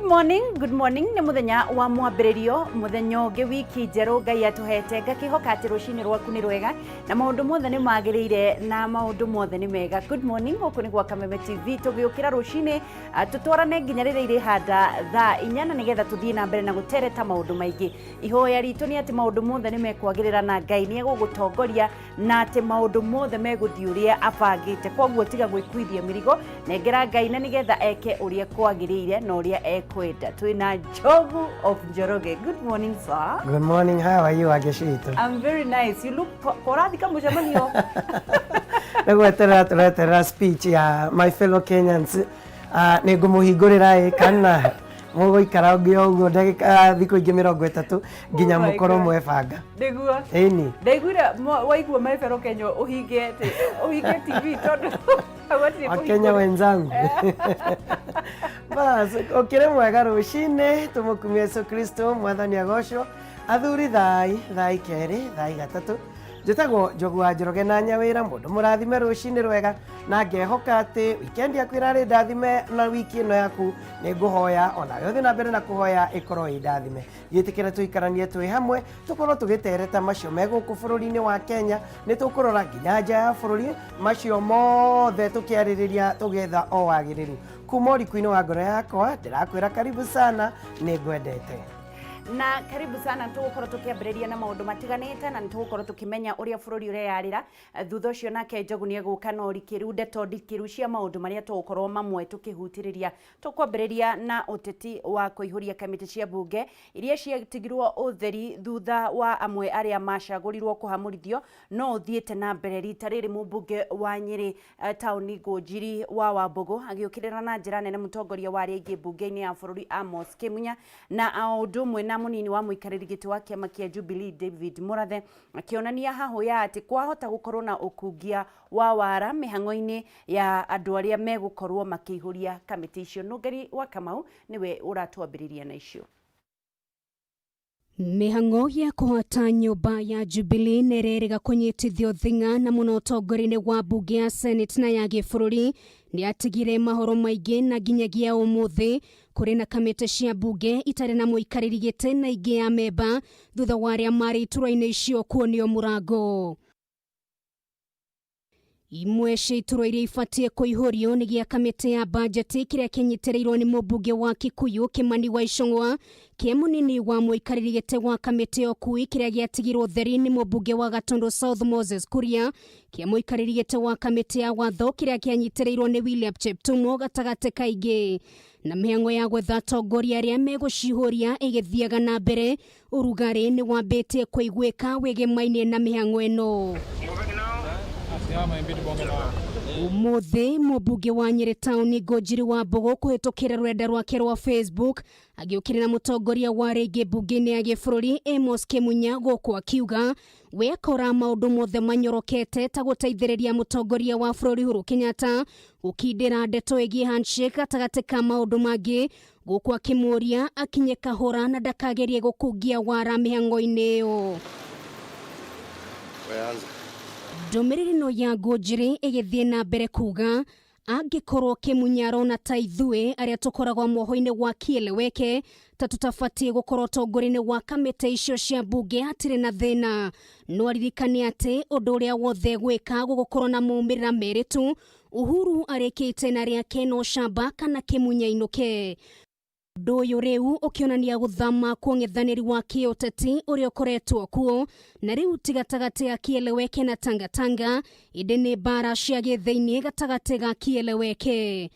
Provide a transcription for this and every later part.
Morning, good morning. Nĩ mũthenya wa mwambĩrĩrio, mũthenya ũngĩ, wiki njerũ Ngai atũhete. Ngakĩhoka atĩ rũcinĩ rwaku nĩ rwega na maũndũ mothe nĩ magĩrĩire na maũndũ mothe nĩ mega. Good morning, gũkũ nĩ gwa Kameme TV. Tũgĩũkĩra rũcinĩ tũtwarane nginya rĩrĩa irĩhanda thaa 4 na nĩgetha tũthiĩ na mbere na gũtereta maũndũ maingĩ. Ihoya ritũ nĩ atĩ maũndũ mothe nĩ mekwagĩrĩra na Ngai nĩ egũgũtongoria na atĩ maũndũ mothe megũthiĩ ũrĩa abangĩte. Koguo tiga gwĩkuithia mĩrigo, nengera Ngai na nĩgetha eke ũrĩa kwagĩrĩire na ũrĩa ekwenda. Twĩna Njogu of Njoroge. Good morning, sir. Good morning, how are you, Ageshito? I'm very nice. You look korathika mũcemanio. Nĩ gweterera tũreterera speech ya my fellow Kenyans. Nĩ ngũmũhingũrĩra ĩ kana mũgũikara ũngĩ o ũguo ndagĩka thikũ ingĩ 30 nginya Oh my mũkorwo God. mwebanga. Nĩguo. Ĩni. Ndaiguire waigua my fellow Kenya ũhinge ũhinge TV tondũ hau hatirĩ Wakenya kũhingũra. Wenzangu. Bas, ũkĩrĩ mwega rũcinĩ, tũmũkumie Yesu Kristo, mwathani agocwo. Athuri thai, thai kerĩ, thai gatatũ. Njĩtagwo Njogu wa Njoroge na Nyawĩra, mũndũ mũrathime rũcinĩ rwega, na ngehoka atĩ weekend yaku ĩrarĩ ndathime na wiki ĩno yaku nĩ ngũhoya onawe ũthiĩ na mbere na kũhoya ĩkorwo ĩ ndathime. Gĩtĩkĩre tũikaranie twĩ hamwe, tũkorwo tũgĩtereta macio me gũkũ bũrũri-inĩ wa Kenya, nĩ tũkũrora nginya nja ya bũrũri, macio mothe tũkĩarĩrĩria tũgĩetha o wagĩrĩru. Kuma ũriku-inĩ wa ngoro yakwa ndĩrakwĩra karibu sana, nĩ ngwendete. Na karibu sana. Tũgũkorwo tũkĩambĩrĩria na maũndũ matiganĩte na nĩ tũgũkorwo tũkĩmenya ũrĩa bũrũri ũreyarĩra. Thutha ũcio nake Njogu nĩ egũka na ũrikĩru, ndeto ndikĩru cia maũndũ marĩa tũgũkorwo mamwe tũkĩhutĩrĩria. Tũkwambĩrĩria na ũteti wa kũihũria kamĩtĩ cia mbunge iria ciatigirwo ũtheri thutha wa amwe arĩa macagũrirwo kũhamũrithio no ũthiĩte na mbere. Rita rĩrĩ mũmbunge wa Nyĩrĩ taũni Ngũnjiri wa Wambũgũ agĩũkĩrĩra na njĩra nene mũtongoria wa arĩa aingĩ mbunge-inĩ ya bũrũri Amos Kĩmunya, na o ũndũ ũmwe na mũnini wa mũikarĩri gĩtĩ wa kĩama kĩa Jubilee David Mũrathe, akĩonania hahũ ya atĩ kwahota gũkorwo na ũkungia wa wara mĩhang'o-inĩ ya andũ arĩa megũkorwo makĩihũria kamĩtĩ icio. Nũngeri wa Kamau nĩwe ũratwambĩrĩria na icio. Mĩhang'o ya kũhota nyũmba ya Jubilee nĩ ĩrerĩga kũnyitithio thing'a na mũno ũtongoria-inĩ wa mbunge ya Senate na ya gĩbũrũri nĩ atigire mahoro maingĩ, na nginyagia ũmũthĩ kũrĩ na kamĩtĩ cia mbunge itarĩ na mũikarĩri gĩtĩ na ingĩ ya memba thutha wa arĩa marĩ iturwa-inĩ icio kuonio mũrango. Imwe cia iturwa iria ibatiĩ kũihũrio nĩ gĩa kamĩtĩ ya bajeti kĩrĩa kĩnyitĩrĩirwo nĩ mũmbunge wa Kikuyu Kimani wa Ichung'wa, kĩa mũnini wa mũikarĩri gĩtĩ wa kamĩtĩ ya ũkui kĩrĩa gĩatigirwo theri nĩ mũmbunge wa Gatundu South Moses Kuria, kĩa mũikarĩri gĩtĩ wa kamĩtĩ ya watho kĩrĩa kĩanyitĩrĩirwo nĩ William Cheptumo gatagatĩ kaingĩ. Na mĩhang'o ya gwetha atongoria arĩa megũcihũria ĩgĩthiaga na mbere, ũrugarĩ nĩ wambĩtie kũiguĩka wĩgĩmainie na mĩhang'o ĩno. Ũmũthĩ mũmbunge wa Nyĩrĩ taũni Ngũnjiri wa Mbũgũ kũhĩtũkĩra rũrenda rwake rwa Facebook agĩũkĩrĩra mũtongoria wa rĩngĩ mbunge-inĩ ya gĩbũrũri Amos Kĩmunya, gũkũ akiuga we akora maũndũ mothe manyorokete ta gũteithĩrĩria mũtongoria wa bũrũri Uhuru Kenyatta gũkindĩra ndeto ĩgiĩ handshake gatagatĩ ka maũndũ mangĩ, gũkũ akĩmũria akinye kahora na ndakagerie gũkungia wara mĩhang'o-inĩ ĩyo. Ndũmĩrĩri ĩno ya Ngũnjiri ĩgĩthiĩ na mbere kuga angĩkorwo Kĩmunya arona ta ithuĩ arĩa tũkoragwo mwoho-inĩ wa kieleweke ta tũtabatiĩ gũkorwo ũtongoria-inĩ wa kamĩtĩ icio cia mbunge, hatirĩ na thĩna, no aririkane atĩ ũndũ ũrĩa wothe gwĩka gũgũkorwo na maumĩrĩra merĩ tu, Uhuru arĩkĩte na rĩake no camba kana Kĩmunya inũke. Ũndũ ũyũ rĩu ũkĩonania gũthama kwa ũng'ethanĩri wa kĩũteti ũrĩa ũkoretwo kuo na rĩu ti gatagatĩ ga kieleweke na tangatanga, ĩndĩ nĩ mbara cia gĩthĩinĩ gatagatĩ ga kieleweke.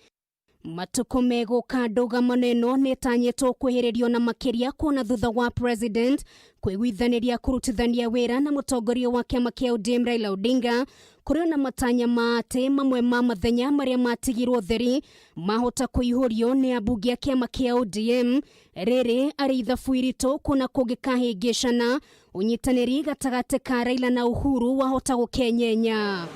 Matukũ megũka ndũgamano ĩno nĩ ĩtanyĩtwo kwĩhĩrĩrio na makĩria kuona thutha wa president kwĩguithanĩria kũrutithania wĩra na mũtongoria wa kĩama kĩa ODM Raila Odinga, kũrĩ ona matanya ma atĩ mamwe ma mathenya marĩa matigirwo theri mahota kũihũrio nĩ ambunge a kĩama kĩa ODM. Rĩrĩ arĩ ithabu iritũ kuona kũngĩkahĩngĩcana ũnyitanĩri gatagatĩ ka Raila na Uhuru wahota gũkenyenya.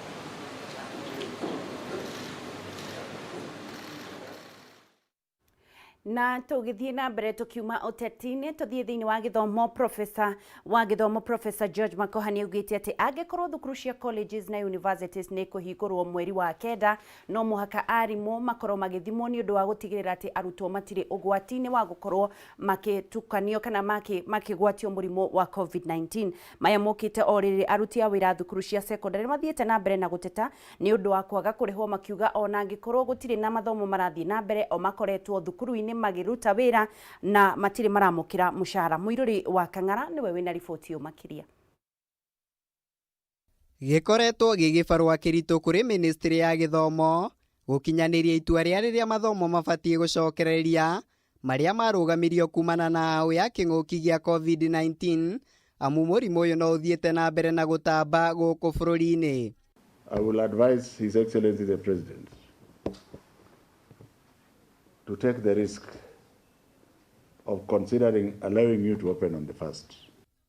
Na tũgĩthiĩ na mbere tũkiuma ũteti-inĩ tũthiĩ thĩinĩ wa gĩthomo. Professor wa gĩthomo Professor George Makoha nĩ augĩte atĩ angĩkorwo thukuru cia colleges na universities nĩ kũhingũrwo mweri wa kenda, no mũhaka arimũ makorwo magĩthimwo nĩ ũndũ wa gũtigĩrĩra atĩ arutwo matirĩ ũgwati-inĩ wa gũkorwo makĩtukanio kana makĩgwatio mũrimũ wa COVID-19. Maya mokĩte o rĩrĩ aruti a wĩra thukuru cia secondary mathiĩte na mbere na gũteta nĩ ũndũ wa kwaga kũrĩhwo, makiuga ona angĩkorwo gũtirĩ na mathomo marathiĩ na mbere, o makoretwo thukuru-inĩ magĩruta wĩra na matirĩ maramũkĩra mũcara. Mũirũrĩ wa Kang'ara nĩwe wĩna riboti ĩyo makĩria. Gĩkoretwo gĩ gĩbarũa kĩritũ kũrĩ ministry ya gĩthomo gũkinyanĩria itua rĩa rĩrĩa mathomo mabatiĩ gũcokereria marĩa marũgamirio kumana na hau ya kĩng'ũki gĩa COVID-19, amu mũrimũ ũyũ no ũthiĩte na mbere na gũtamba gũkũ bũrũri-inĩ. I will advise His Excellency the President to take the risk of considering allowing you to open on the first.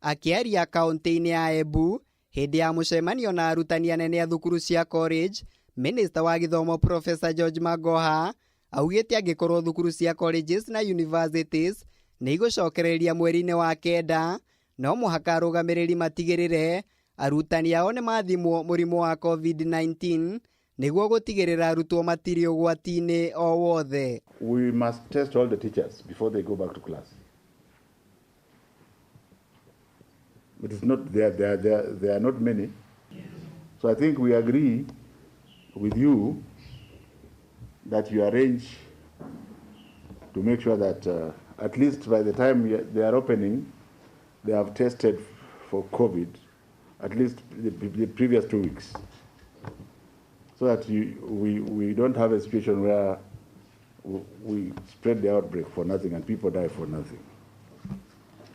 Akĩaria kaunti-inĩ ya Embu hĩndĩ ya mũcemanio na arutani anene a thukuru cia college, Minister wa gĩthomo Professor George Magoha augĩte angĩkorwo thukuru cia colleges na universities nĩ igũcokereria mweri-inĩ wa kenda, no mũhaka arũgamĩrĩri matigĩrĩre arutani ao nĩ mathimwo mũrimũ wa COVID-19 nĩguo gũtigĩrĩra arutwo matirĩ ũgwati-inĩ o wothe. We must test all the teachers before they go back to class. It is not there, there, there, there are not many. So I think we agree with you that you arrange to make sure that at least by the time they are opening, they have tested for COVID at least the previous 2 weeks, so that we don't have a situation where we spread the outbreak for nothing and people die for nothing.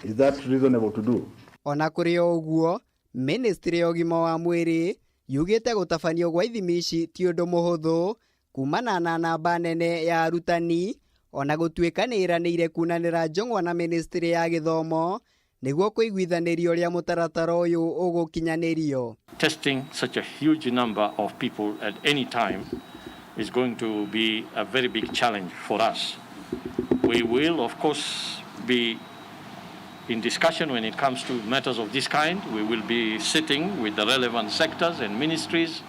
Is that reasonable to do? Ona kũrĩ o ũguo, Ministry ya ũgima wa mwĩrĩ yugĩte gũtabanio gwa ithimi ici ti ũndũ mũhũthũ kumana na namba nene ya arutani, ona gũtuĩka nĩ ĩranĩire kunanĩra njong'wa na Ministry ya gĩthomo nĩguo kũiguithanĩrio ũrĩa mũtaratara ũyũ ũgũkinyanĩrio. Testing such a huge number of people at any time is going to be a very big challenge for us. We will, of course, be in discussion when it comes to matters of this kind. We will be sitting with the relevant sectors and ministries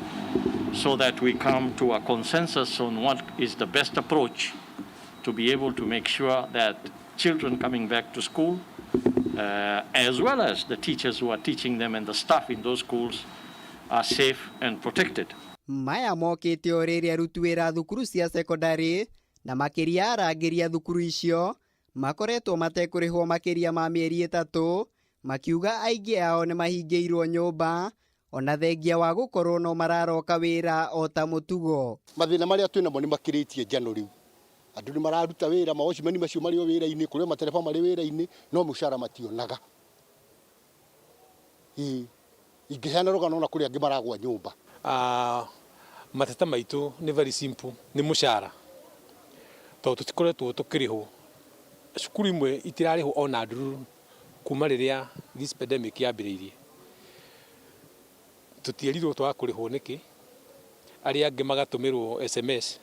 so that we come to a consensus on what is the best approach to be able to make sure that children coming back to school, as well as the teachers who are teaching them and the staff in those schools, are safe and protected. Maya mokĩte o rĩrĩa aruti wĩra thukuru cia secondary na makĩria arangĩri a thukuru icio makoretwo matekũrĩhwo makĩria ma mĩeri 3, makiuga aingĩ ao nĩ mahingĩirwo nyũmba ona thengia wa gũkorwo no mararoka wĩra o ta mũtugo. Mathĩna marĩa twĩnamo nĩ makĩrĩtie njano rĩu. Andũ nĩ mararuta wĩra, mawatchman macio marĩ o wĩra-inĩ, kũrĩ o matereba marĩ wĩra-inĩ, no mũcara mationaga. Ingĩheana rũgano ona kũrĩ angĩ maragwa nyũmba. Mateta maitũ nĩ very simple, nĩ mũcara. Tondũ tũtikoretwo tũkĩrĩhwo. Cukuru imwe itirarĩhwo ona ndururu kuma rĩrĩa this pandemic yambĩrĩirie. Tũtierirwo twaga kũrĩhwo nĩkĩ, arĩa angĩ magatũmĩrwo SMS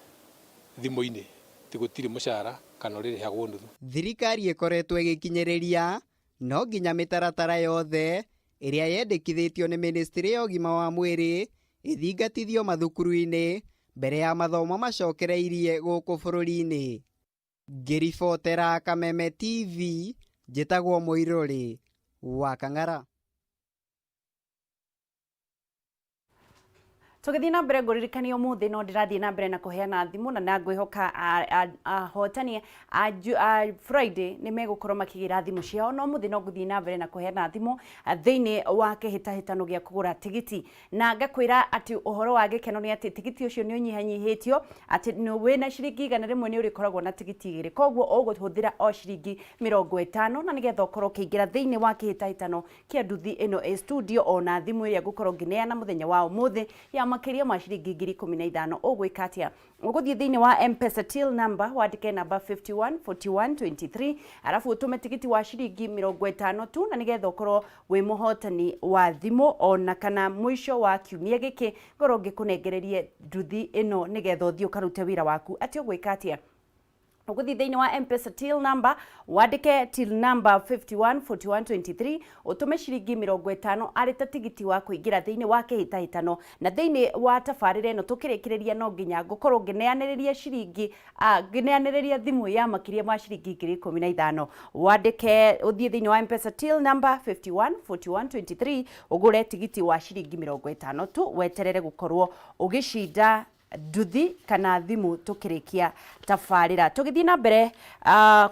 thimũ-inĩ atĩ gũtirĩ mũcara kana ũrĩrĩhagwo nuthu. Thirikari ĩkoretwo ĩgĩkinyĩrĩria no nginya mĩtaratara yothe ĩrĩa yendekithĩtio nĩ Ministry ya ũgima wa mwĩrĩ ĩthingatithio mathukuru-inĩ mbere ya mathomo macokereirie gũkũ bũrũri-inĩ. Ngĩribotera Kameme TV, njĩtagwo Mũirũrĩ wa Kang'ara. Tũgĩthiĩ na mbere ngũririkania ũmũthĩ no ndĩrathiĩ na mbere na kũheana thimũ na ngwĩhoka ahotani a Friday nĩ megũkorwo makĩgĩra thimũ ciao, no ũmũthĩ no ngũthiĩ na mbere na kũheana thimũ thĩinĩ wa kĩhĩtahĩtano gĩa kũgũra tigiti, na ngakwĩra atĩ ũhoro wa gĩkeno nĩ atĩ tigiti ũcio nĩ ũnyihanyihĩtio, atĩ wĩna ciringi 100 nĩ ũrĩkoragwo na tigiti 2, koguo ũgũhũthĩra o ciringi 50 na nĩgetha ũkorwo ũkĩingĩra thĩinĩ wa kĩhĩtahĩtano kĩa nduthi ĩno ĩ studio ona thimũ ĩrĩa ngũkorwo ngĩneana mũthenya wa ũmũthĩ ya makĩria ma ciringi 15,000. Ũgwĩka atĩa? Ũgũthiĩ thĩinĩ wa M-Pesa till number wandĩke namba 51 41 23 arabu ũtũme tigiti wa ciringi 50 tu na nĩgetha ũkorwo wĩ mũhotani wa thimũ ona kana mũico wa kiumia gĩkĩ ngorwo ngĩkũnengererie nduthi ĩno nĩgetha ũthiĩ ũkarute wĩra waku. Atĩ ũgwĩka atĩa? Ũgũthiĩ thĩinĩ wa Mpesa till number, wandĩke till number 514123, ũtũme ciringi 50 arĩ ta tigiti wa kũingĩra thĩinĩ wa kĩhĩtahĩtano. Na thĩinĩ wa tabarĩra ĩno tũkĩrĩkĩrĩria no nginya ngũkorwo ngĩneanĩrĩria ciringi ngĩneanĩrĩria thimũ ya makĩria ma ciringi 15,000. Wandĩke, ũthiĩ thĩinĩ wa Mpesa till number 514123, ũgũre tigiti wa ciringi 50 tu, weterere gũkorwo ũgĩcinda nduthi kana thimũ tukirikia tabarĩra. Tũgĩthiĩ na mbere,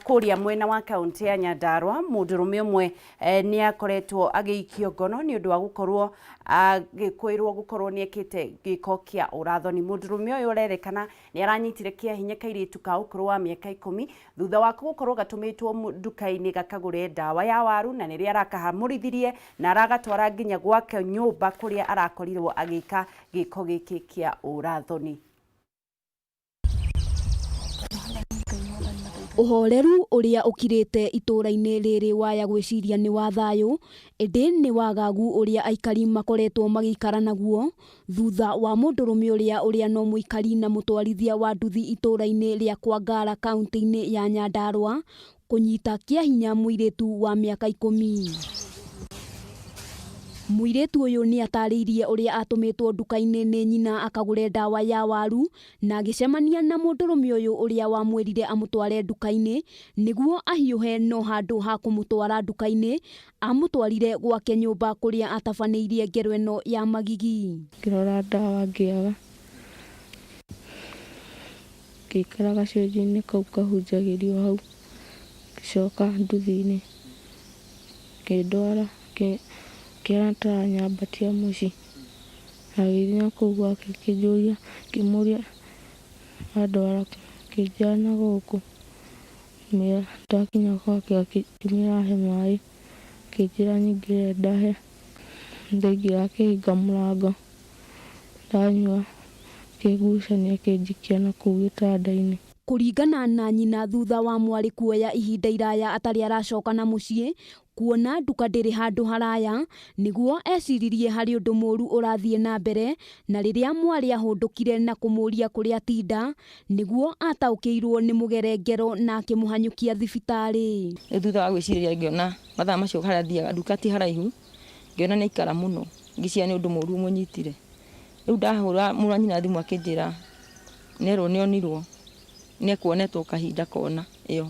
kũrĩa mwena wa kaunti ya Nyandarua, mũndũrũme ũmwe nĩ akoretwo agĩikio ngono nĩ ũndũ wa gũkorwo agĩkwĩrwo gũkorwo nĩ ekĩte gĩko kĩa ũrathoni. Mũndũrũme ũyũ ũrerĩkana nĩ aranyitire kĩa hinya kairĩtu ka ũkũrũ wa mĩaka 10 thutha wa gũkorwo gatũmĩtwo nduka-inĩ gakagũre ndawa ya waru, na nĩrĩo arakahamũrithirie na aragatwara nginya gwake nyũmba kũrĩa arakorirwo agĩka gĩko gĩkĩ kĩa ũrathoni. Ũhoreru ũrĩa ũkirĩte itũũra-inĩ rĩrĩ waya gwĩciria nĩ wa thayũ, ĩndĩ nĩ wagagu ũrĩa aikari makoretwo magĩikara naguo thutha wa mũndũrũme ũrĩa ũrĩa no mũikari na mũtwarithia wa nduthi itũũra-inĩ rĩa Kwangara kaunti-inĩ ya Nyandarua kũnyita kĩa hinya mũirĩtu wa mĩaka 10. Mũirĩtu ũyũ nĩ atarĩirie ũrĩa atũmĩtwo nduka-inĩ nĩ nyina akagũre ndawa ya waru, na agĩcemania na mũndũrũme ũyũ ũrĩa wamwĩrire amũtware nduka-inĩ nĩguo ahiũhe, no handũ ha kũmũtwara nduka-inĩ amũtwarire gwake nyũmba kũrĩa atabanĩirie ngero ĩno ya magigi. Ngĩrora ndawa ngĩaga, ngĩikara gacũnjĩ-inĩ kau kahunjagĩrio hau, ngĩcoka nduthi-inĩ ngĩndwara, ngĩona ta aranyambatia mũciĩ, agĩthiĩ na kũu gwake akĩnjũria, ngĩmũria andwara kũ, akĩnjĩra na gũkũ, ngĩmwĩra twakinya gwake akĩmwĩra ahe maĩ, akĩnjĩra nyingĩre ndahe, ndaingĩra akĩhinga mũrango, ndanyua akĩngucania akĩnjikia na kũu gĩtanda-inĩ. Kũringana na nyina, thutha wa mwarĩ kuoya ihinda iraya atarĩ aracoka na mũciĩ, kuona nduka ndĩrĩ handũ haraya, nĩguo eciririe harĩ ũndũ mũru ũrathiĩ na mbere, na rĩrĩa mwarĩ ahũndũkire na kũmũria kũrĩa atinda, nĩguo ataũkĩirwo nĩ mũgerengero na akĩmũhanyũkia thibitarĩ. Rĩu thutha wa gwĩcirĩria ngĩona mathaa macio harĩa athiaga nduka ti haraihu, ngĩona nĩ aikara mũno, ngĩciria nĩ ũndũ mũru ũmũnyitire. Rĩu ndahũra mũrũ wa nyina thimũ akĩnjĩra nĩerwo nĩonirwo, nĩekuonetwo kahinda kona ĩyo,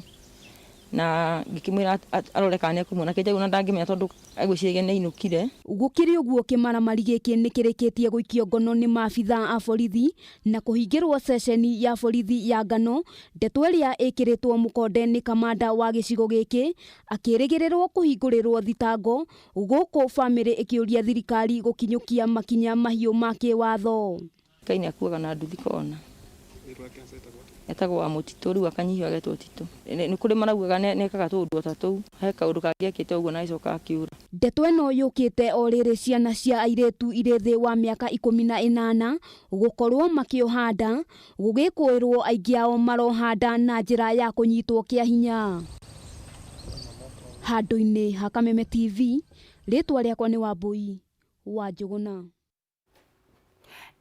na ngĩkĩmwĩra arore kana nĩekũmuona, akĩnjĩra ona ndangĩmenya tondũ agwĩciragia nĩainũkire. Gũkĩrĩ ũguo, kĩmaramari gĩkĩ nĩkĩrĩkĩtie gũikio ngono nĩ maabitha a borithi na kũhingĩrwo ceceni ya borithi ya Ngano, ndeto ĩrĩa ĩkĩrĩtwo mũkonde nĩ kamanda wa gĩcigo gĩkĩ akĩrĩgĩrĩrwo kũhingũrĩrwo thitango, gũkũ bamĩrĩ ĩkĩũria thirikari gũkinyũkia makinya mahiũ ma kĩwatho. Ngai nĩakuaga na nduthi kona etagwo wa mũtitũ, rĩu akanyihio agetwo Tito. Nĩ kũrĩ maraugaga nĩekaga tũũndũ ota tũu, he kaũndũ kangĩ ekĩte ũguo na agĩcoka akĩũra. Ndeto ĩno yũkĩte o rĩrĩ ciana cia airĩtu irĩ thĩ wa mĩaka 18 gũkorwo makĩoha nda, gũgĩkũĩrwo aingĩ ao maroha nda na njĩra ya kũnyitwo kĩa hinya. Handũ-inĩ ha Kameme TV, rĩtwa rĩakwa nĩ Wambui wa Njũgũna.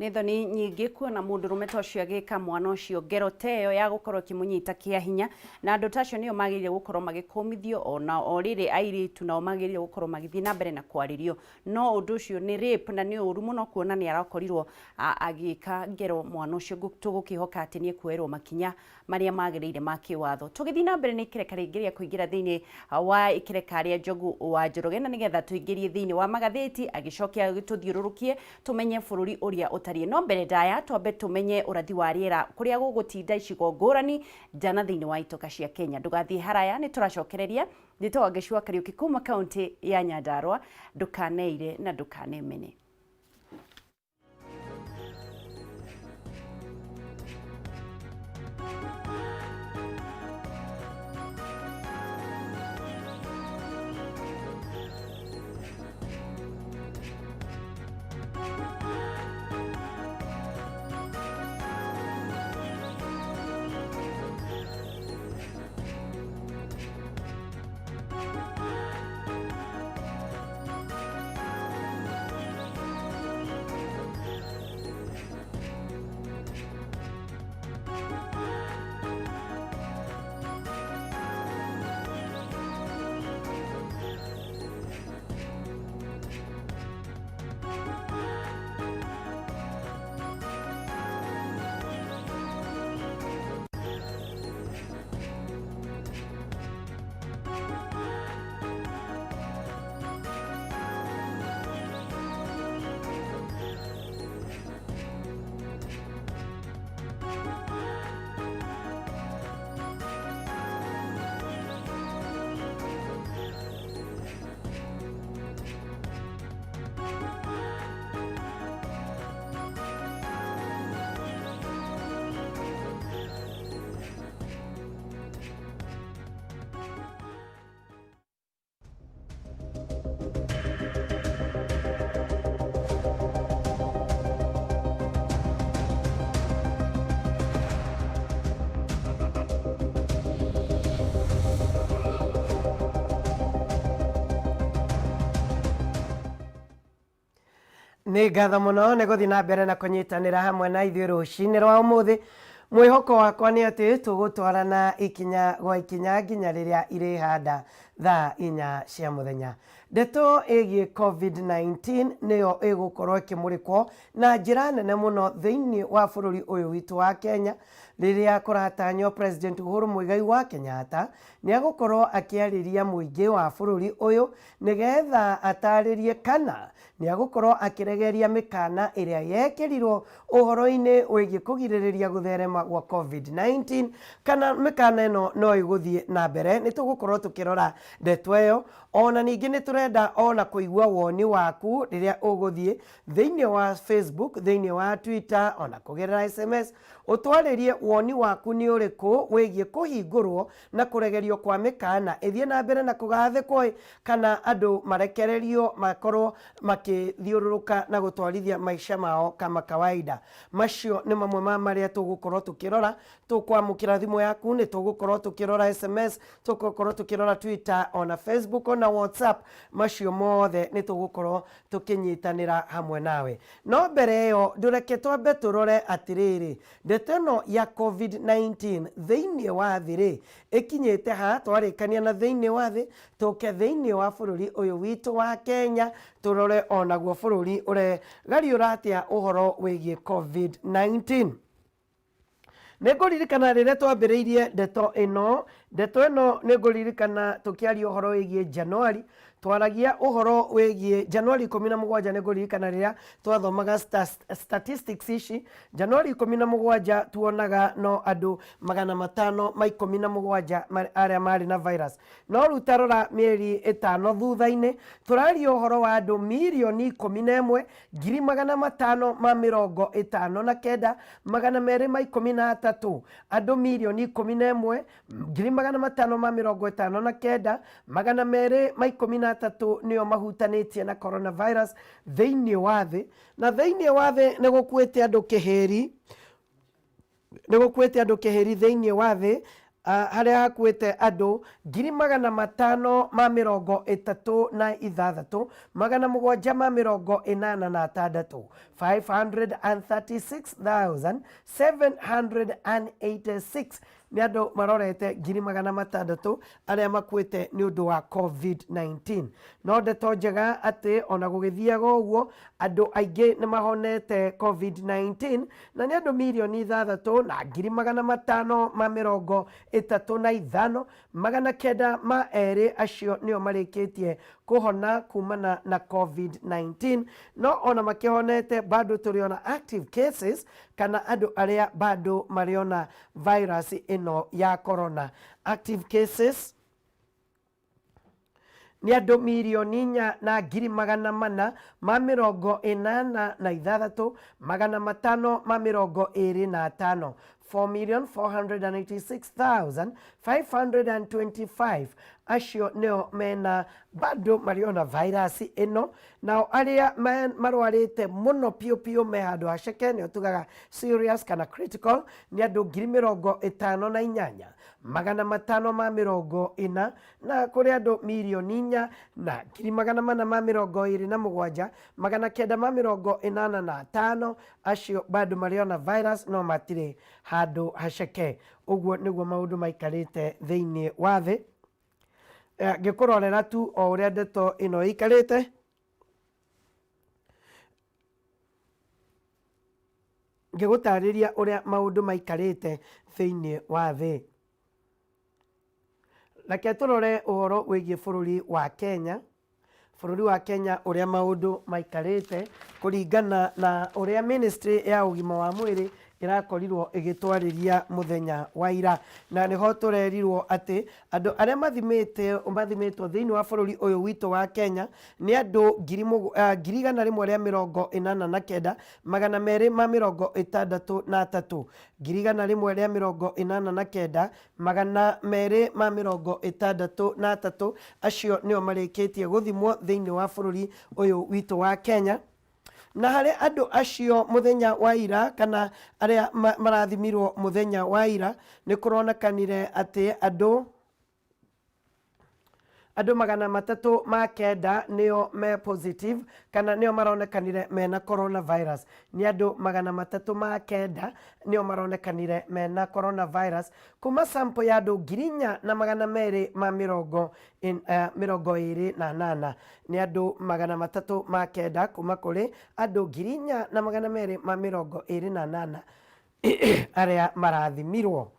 Nĩ thoni nyingĩ kuona mũndũrũme ta ũcio agĩka mwana ũcio ngero ta ĩyo ya gũkorwo ĩkĩmũnyita kĩa hinya, na andũ ta acio nĩo magĩrĩire gũkorwo magĩkũmithio, ona o rĩrĩ airĩtu nao magĩrĩire gũkorwo magĩthiĩ na mbere na kwarĩrio. No ũndũ ũcio nĩ rape na nĩ ũru mũno kuona nĩ arakorirwo agĩka ngero mwana ũcio. Tũgũkĩhoka atĩ nĩ ekuoerwo makinya marĩa magĩrĩire ma kĩwatho. Tũgĩthiĩ na mbere nĩ ikereka rĩngĩ rĩa kũingĩra thĩinĩ wa ikereka rĩa Njogu wa Njoroge, na nĩgetha tũingĩrie thĩinĩ wa magathĩti agĩcoke tũthiũrũrũkie tũmenye bũrũri ũrĩa ũtariĩ. No mbere ndaya twambe tũmenye ũrathi wa rĩera kũrĩa gũgũtinda icigo ngũrani njana thĩinĩ wa itoka cia Kenya. Ndũgathiĩ haraya, nĩ tũracokereria. Njĩtagwo Gĩcua Kariũki kuma kaunti ya Nyandarua. Ndũkaneire na ndũkanemene. Nĩ ngatho mũno nĩ gũthiĩ na mbere na kũnyitanĩra hamwe na ithuĩ rũcinĩ rwa ũmũthĩ. Mwĩhoko wakwa nĩ atĩ tũgũtwarana ikinya gwa ikinya nginya rĩrĩa irĩhanda thaa inya cia mũthenya. Ndeto ĩgiĩ COVID-19 nĩyo ĩgũkorwo ĩkĩmũrĩkwo na njĩra nene mũno thĩinĩ wa bũrũri ũyũ witũ wa Kenya rĩrĩa kũratanywo President Uhuru Muigai wa Kenyatta nĩ egũkorwo akĩarĩria mũingĩ wa bũrũri ũyũ nĩgetha atarĩrie kana nĩ egũkorwo akĩregeria mĩkana ĩrĩa yekĩrirwo ũhoro-inĩ wĩgiĩ kũgirĩrĩria gũtherema gwa COVID-19 kana mĩkana ĩno no ĩgũthiĩ na mbere. Nĩ tũgũkorwo tũkĩrora ndeto ĩyo ona ningĩ nĩ tũrenda ona kũigua woni waku rĩrĩa ũgũthiĩ thĩinĩ wa Facebook, thĩinĩ wa Twitter ona kũgerera SMS ũtwarĩrie woni waku nĩ ũrĩkũ wĩgiĩ kũhingũrwo na kũregerio kwa mĩkana ĩthiĩ na mbere na kũgathĩkwo kana andũ marekererio makorwo makĩthiũrũrũka na gũtwarithia maica mao kama kawaida. Macio nĩ mamwe ma marĩa tũgũkorwo tũkĩrora. Tũkwamũkĩra thimũ yaku, nĩ tũgũkorwo tũkĩrora SMS, tũgũkorwo tũkĩrora Twitter ona Facebook ona WhatsApp. Macio mothe nĩ tũgũkorwo tũkĩnyitanĩra hamwe nawe. No mbere ĩyo ndũreke twambe tũrore atĩrĩrĩ, ndeto ĩno ya COVID-19 thĩinĩ wa thĩ rĩ, ĩkinyĩte ha? Twarĩkania na thĩinĩ wa thĩ, tũke thĩinĩ wa bũrũri ũyũ witũ wa Kenya, tũrore onaguo bũrũri ũregariũra atĩa ũhoro wĩgiĩ COVID-19. Nĩ ngũririkana rĩrĩa twambĩrĩirie ndeto ĩno, ndeto ĩno nĩ ngũririkana tũkĩaria ũhoro wĩgiĩ Januari, twaragia ũhoro wĩgiĩ Januari 17. Nĩ ngũririkana rĩrĩa twathomaga statistics ici Januari 17, tuonaga no andũ 517 arĩa marĩ na virus. No rĩu tarora mĩeri 5 thutha-inĩ, tũraria ũhoro wa andũ 15,559,213. Andũ 11,559,213 nĩo mahutanĩtie na coronavirus thĩinĩ wa thĩ. Na thĩinĩ wa thĩ nĩ gũkuĩte andũ kĩhĩri, nĩ gũkuĩte andũ kĩhĩri thĩinĩ wa thĩ, harĩa hakuĩte andũ 536,786, 536,786 nĩ andũ marorete 600,000 arĩa makuĩte nĩ ũndũ wa COVID-19. No ndeto njega atĩ ona gũgĩthiaga ũguo, andũ aingĩ nĩ mahonete COVID-19, na nĩ andũ 6,535,902, acio nĩo marĩkĩtie kũhona kumana na COVID-19. No ona makĩhonete, bado tũrĩ ona active cases kana andũ arĩa bado marĩ ona virus ĩno ya corona. Active cases nĩ andũ 4,486,525, 4,486,525, acio nĩo mena bado marĩ ona virus ĩno. Nao arĩa marwarĩte mũno piũ piũ me handũ haceke, nĩo tugaga serious kana critical, nĩ andũ 58,540, na kũrĩ andũ 4,427,985, acio bado marĩ ona virus no matirĩ handũ haceke. Ũguo nĩguo maũndũ maikarĩte thĩinĩ wa thĩ. Ngĩkũrorera tu o ũrĩa ndeto ĩno ĩikarĩte, ngĩgũtarĩria ũrĩa maũndũ maikarĩte thĩinĩ wa thĩ. Reke tũrore ũhoro wĩgiĩ bũrũri wa Kenya. Bũrũri wa Kenya ũrĩa maũndũ maikarĩte kũringana na ũrĩa ministry ya ũgima wa mwĩrĩ ĩrakorirwo ĩgĩtwarĩria mũthenya wa ira, na nĩho tũrerirwo atĩ andũ arĩa mathimĩtwo thĩinĩ wa bũrũri ũyũ witũ wa Kenya nĩ andũ 189,263, 189,263, acio nĩo marĩkĩtie gũthimwo thĩinĩ wa bũrũri ũyũ witũ wa Kenya. Na harĩ andũ acio mũthenya wa ira, kana arĩa marathimirwo mũthenya wa ira, nĩ kũronekanire atĩ andũ Andũ 309 nĩo me positive kana nĩo maronekanire mena coronavirus. Nĩ andũ 309 nĩo maronekanire mena coronavirus kuma sample ya andũ 4228. Nĩ andũ 309 kuma kũrĩ andũ 4228 arĩa marathimirwo.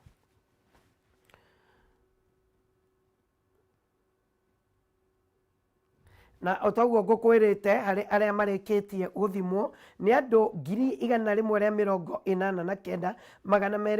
Na o ta ũguo ngũkwĩrĩte, harĩ arĩa marĩkĩtie gũthimwo nĩ andũ 189,263,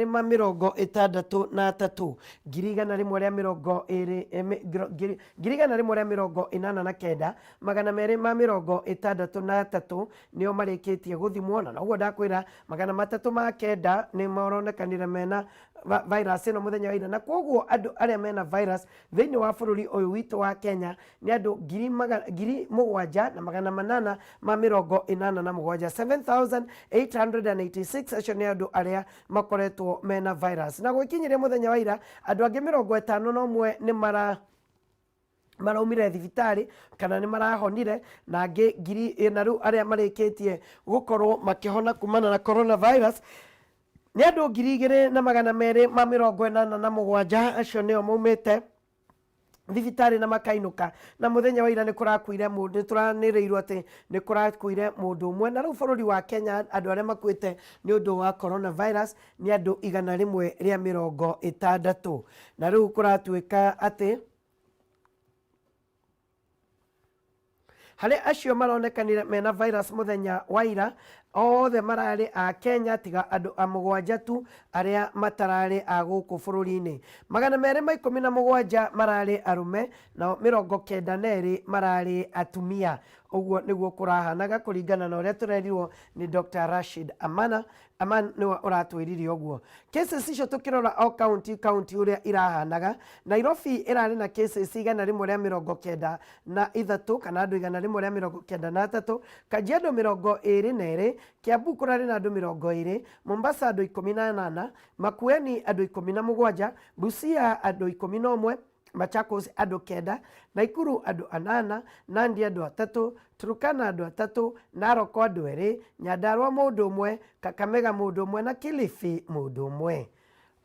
120, 189,263 nĩo marĩkĩtie gũthimwo, na noguo ndakwĩra 309 nĩ maronekanire mena virus ĩno mũthenya wa ira, na kwoguo andũ arĩa mena virus thĩinĩ wa bũrũri ũyũ witũ wa Kenya nĩ andũ 7887, 7886. Acio nĩ andũ arĩa makoretwo mena virus. Na gwĩkinyĩria mũthenya wa ira, andũ angĩ 51 nĩ maraumire thibitarĩ kana nĩ marahonire, na angĩ ngiri, na rĩu arĩa marĩkĩtie gũkorwo makĩhona kumana na coronavirus nĩ andũ 2287. Acio nĩo maumĩte thibitarĩ na makainũka. Na mũthenya wa ira nĩ kũrakuire mũndũ, nĩ tũranĩrĩirwo atĩ nĩ kũrakuire mũndũ ũmwe. Na rĩu bũrũri wa Kenya, andũ arĩa makuĩte nĩ ũndũ wa coronavirus nĩ andũ 160. Na rĩu kũratuĩka atĩ harĩ acio maronekanire mena virus mũthenya wa ira, othe mararĩ a Kenya tiga andũ a 7 tu arĩa matararĩ a gũkũ bũrũri-inĩ. 217 mararĩ arũme, nao 92 mararĩ atumia. Ũguo nĩguo kũrahanaga kũringana na ũrĩa tũrerirwo nĩ Dr. Rashid Amana. Aman nĩwe ũratwĩrire ũguo. Cases icio tũkĩrora o county county ũrĩa irahanaga, Nairobi ĩrarĩ na cases 193, kana andũ 193, Kajiado 22, Kiambu kũrarĩ na andũ 20, Mombasa andũ 18, Makueni andũ 17, Busia andũ 11, Machakos andũ 9, Naikuru andũ 8, Nandi andũ 3, Turkana andũ 3, Narok andũ 2, Nyandarua mũndũ ũmwe, Kakamega mũndũ ũmwe na Kilifi mũndũ ũmwe.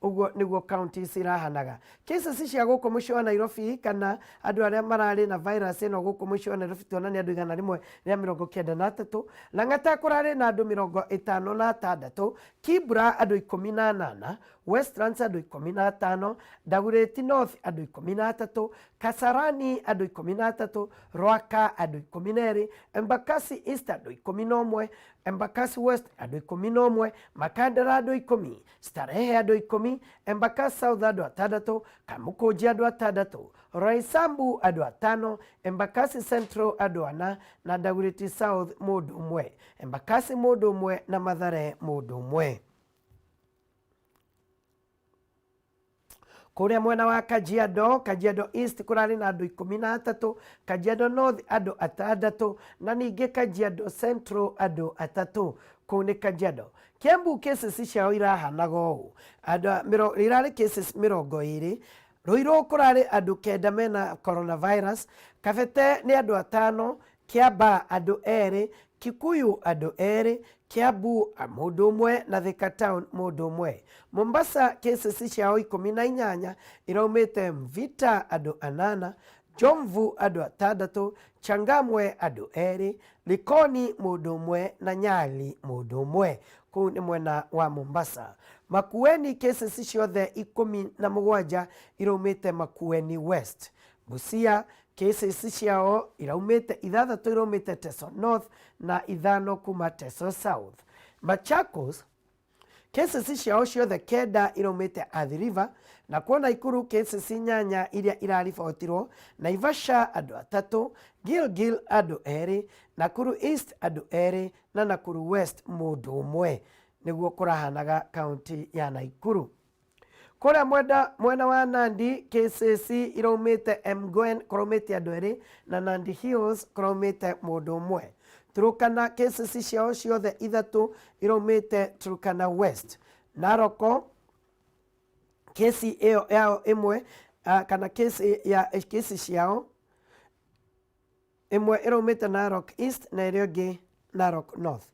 Ũguo nĩguo counties irahanaga. Cases cia gũkũ mũciĩ wa Nairobi, kana andũ arĩa mararĩ na virus ĩno gũkũ mũciĩ wa Nairobi, tuona nĩ andũ 193. Lang'ata kũrarĩ na andũ 56, Kibra andũ 18, Westlands andũ 15, Dagoretti North andũ 13, Kasarani andũ 13, Ruaka andũ 12, Embakasi East andũ 11, Embakasi West andũ 11, Makandara andũ 10, Starehe andũ 10, Embakasi South andũ 6, Kamukunji andũ 6, Roysambu andũ 5, Embakasi Central andũ 4, na Dagoretti South mũndũ ũmwe, Embakasi mũndũ ũmwe na Mathare mũndũ ũmwe. Kũrĩa mwena wa Kajiado, Kajiado East kũrarĩ na andũ 13, Kajiado North andũ 6, na ningĩ Kajiado Central andũ 3. Kũu nĩ Kajiado. Kiambu cases ciao irahanaga ũũ, andũ irarĩ cases 20. Ruiru kũrarĩ andũ 9 mena coronavirus, Kabete nĩ andũ 5, Kiambaa andũ 2, Kikuyu andũ 2, Kiambu mũndũ ũmwe na Thika Town mũndũ ũmwe. Mombasa cases ciao 18 iraumĩte Mvita andũ 8, Jomvu andũ 6, Changamwe andũ 2, Likoni mũndũ ũmwe na Nyali mũndũ ũmwe. Kũu nĩ mwena wa Mombasa. Makueni cases ciothe 17 iraumĩte Makueni West. Busia cases ciao iraumĩte 6 iraumĩte Teso North na 5 kuma Teso South. Machakos cases ciao ciothe 9 iraumĩte Athi River, na kuo Naikuru cases 8 iria iraribotirwo, Naivasha andũ 3, Gilgil andũ 2, Nakuru East andũ 2 na Nakuru West mũndũ ũmwe. Nĩguo kũrahanaga kaunti ya Naikuru. Kũrĩa mwena wa Nandi cases iraumĩte Mgwen kũraumĩte andũ 2 na Nandi Hills kũraumĩte mũndũ ũmwe. Turkana cases ciao ciothe 3 iraumĩte Turkana West. Narok kesi ĩyo yao ĩmwe, kana kesi ya kesi ciao Ĩmwe ĩraumĩte Narok East na ĩrĩa ĩngĩ Narok North.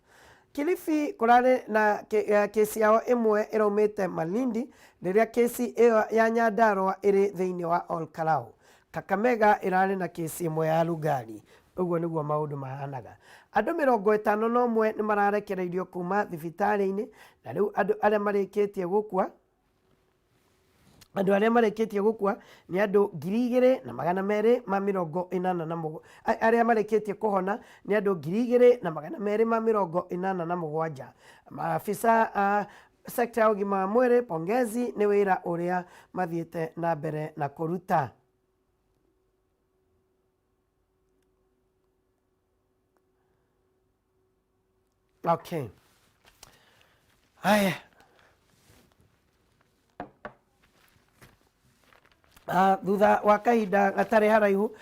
Kilifi kũrarĩ na kesi yao ĩmwe ĩraumĩte Malindi rĩrĩa kesi ĩyo ya Nyandarua ĩrĩ thĩinĩ wa Ol Kalou. Kakamega ĩrarĩ na kesi ĩmwe ya Lugari. Ũguo nĩguo maũndũ mahanaga. Andũ 51 nĩ mararekereirio kuma thibitarĩ-inĩ na rĩu andũ arĩa marĩkĩtie gũkua andũ arĩa marĩkĩtie gũkua nĩ andũ 2280 na mũgwa arĩa marĩkĩtie kũhona nĩ andũ 2287. Maabisa a sekta ya ũgima wa mwĩrĩ pongezi nĩ wĩra ũrĩa mathiĩte na mbere na kũruta. Okay. Haya. Thutha wa kahinda gatarĩ haraihu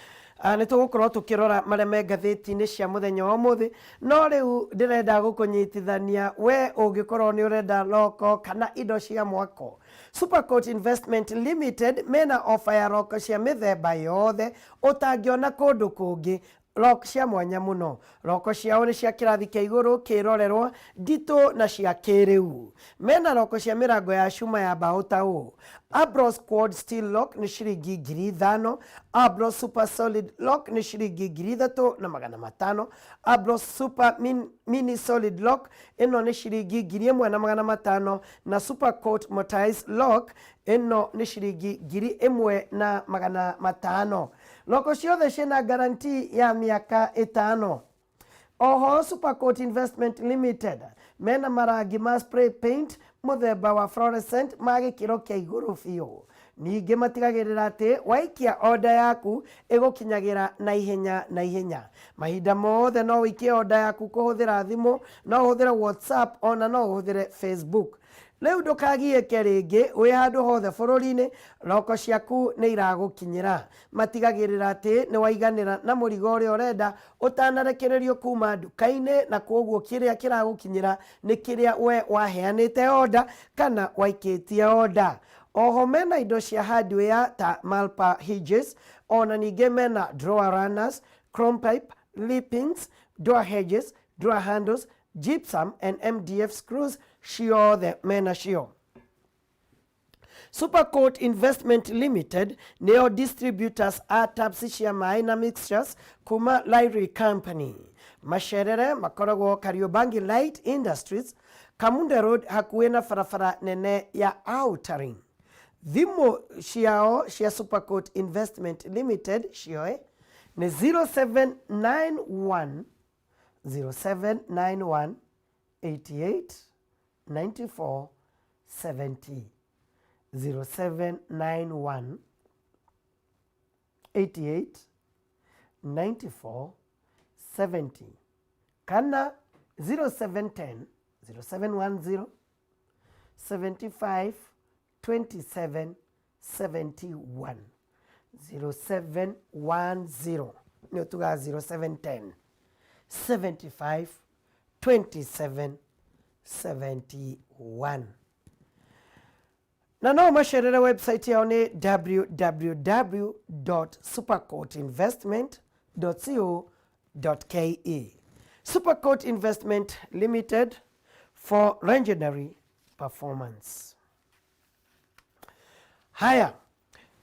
nĩ tũgũkorwo tũkĩrora marĩa me ngathĩti-inĩ cia mũthenya wa ũmũthĩ, no rĩu ndĩrenda gũkũnyitithania we ũngĩkorwo nĩ ũrenda roko kana indo cia mwako. Supercoat Investment Limited mena ofa ya roko cia mĩthemba yothe ũtangĩona kũndũ kũngĩ. Lock cia mwanya mũno. Roko ciao nĩ cia kĩrathi kĩa igũrũ, kĩrorerwa, nditũ na cia kĩrĩu. Mena roko cia mĩrango ya cuma ya mbaũ ta ũũ, Abros Quad Steel Lock nĩ ciringi 5000, Abros Super Solid Lock nĩ ciringi 3500, Abros Super Mini Solid Lock ĩno nĩ ciringi 1500 na Super Coat Mortise Lock ĩno nĩ ciringi 1500. Loko ciothe ciĩna guarantee ya mĩaka ĩtano. Oho Supercoat Investment Limited mena marangi ma spray paint mũthemba wa fluorescent ma gĩkĩro kĩa igũrũ biũ. Ningĩ matigagĩrĩra atĩ waikia order yaku ĩgũkinyagĩra na ihenya na ihenya. Mahinda mothe no ũikie order yaku kũhũthĩra thimũ, no ũhũthĩre WhatsApp ona no ũhũthĩre Facebook. Rĩu ndũkagiĩke rĩngĩ wĩ handũ hothe bũrũri-inĩ, roko ciaku nĩ iragũkinyĩra. Matigagĩrĩra atĩ nĩ waiganĩra na mũrigo ũrĩa ũrenda ũtanarekererio kuma nduka-inĩ na kwoguo kĩrĩa kĩragũkinyĩra nĩ kĩrĩa we waheanĩte order kana waikĩtie order. Oho mena indo cia hardware ta Malpa hinges, ona ningĩ mena drawer runners, chrome pipe, lippings, door hedges, drawer handles, gypsum and MDF screws ciothe menacio. Supercoat Investment Limited nĩo distributors a taps cia maĩ na mixtures kuma Lyre Company. Macerere makoragwo Kariobangi Light Industries, Kamunde Road hakuhĩ na barabara nene ya Outer Ring. Thimũ ciao cia Supercoat Investment Limited cioe nĩ 0791 0791 88 94 70 0791 88 94 70 kana 0710 0710 75 27 71 0710 nĩ ũtugaga 0710 75 27 71 na no macerere website yao nĩ www supercourtinvestment co ke. Supercourt Investment Limited for legendary performance. Haya,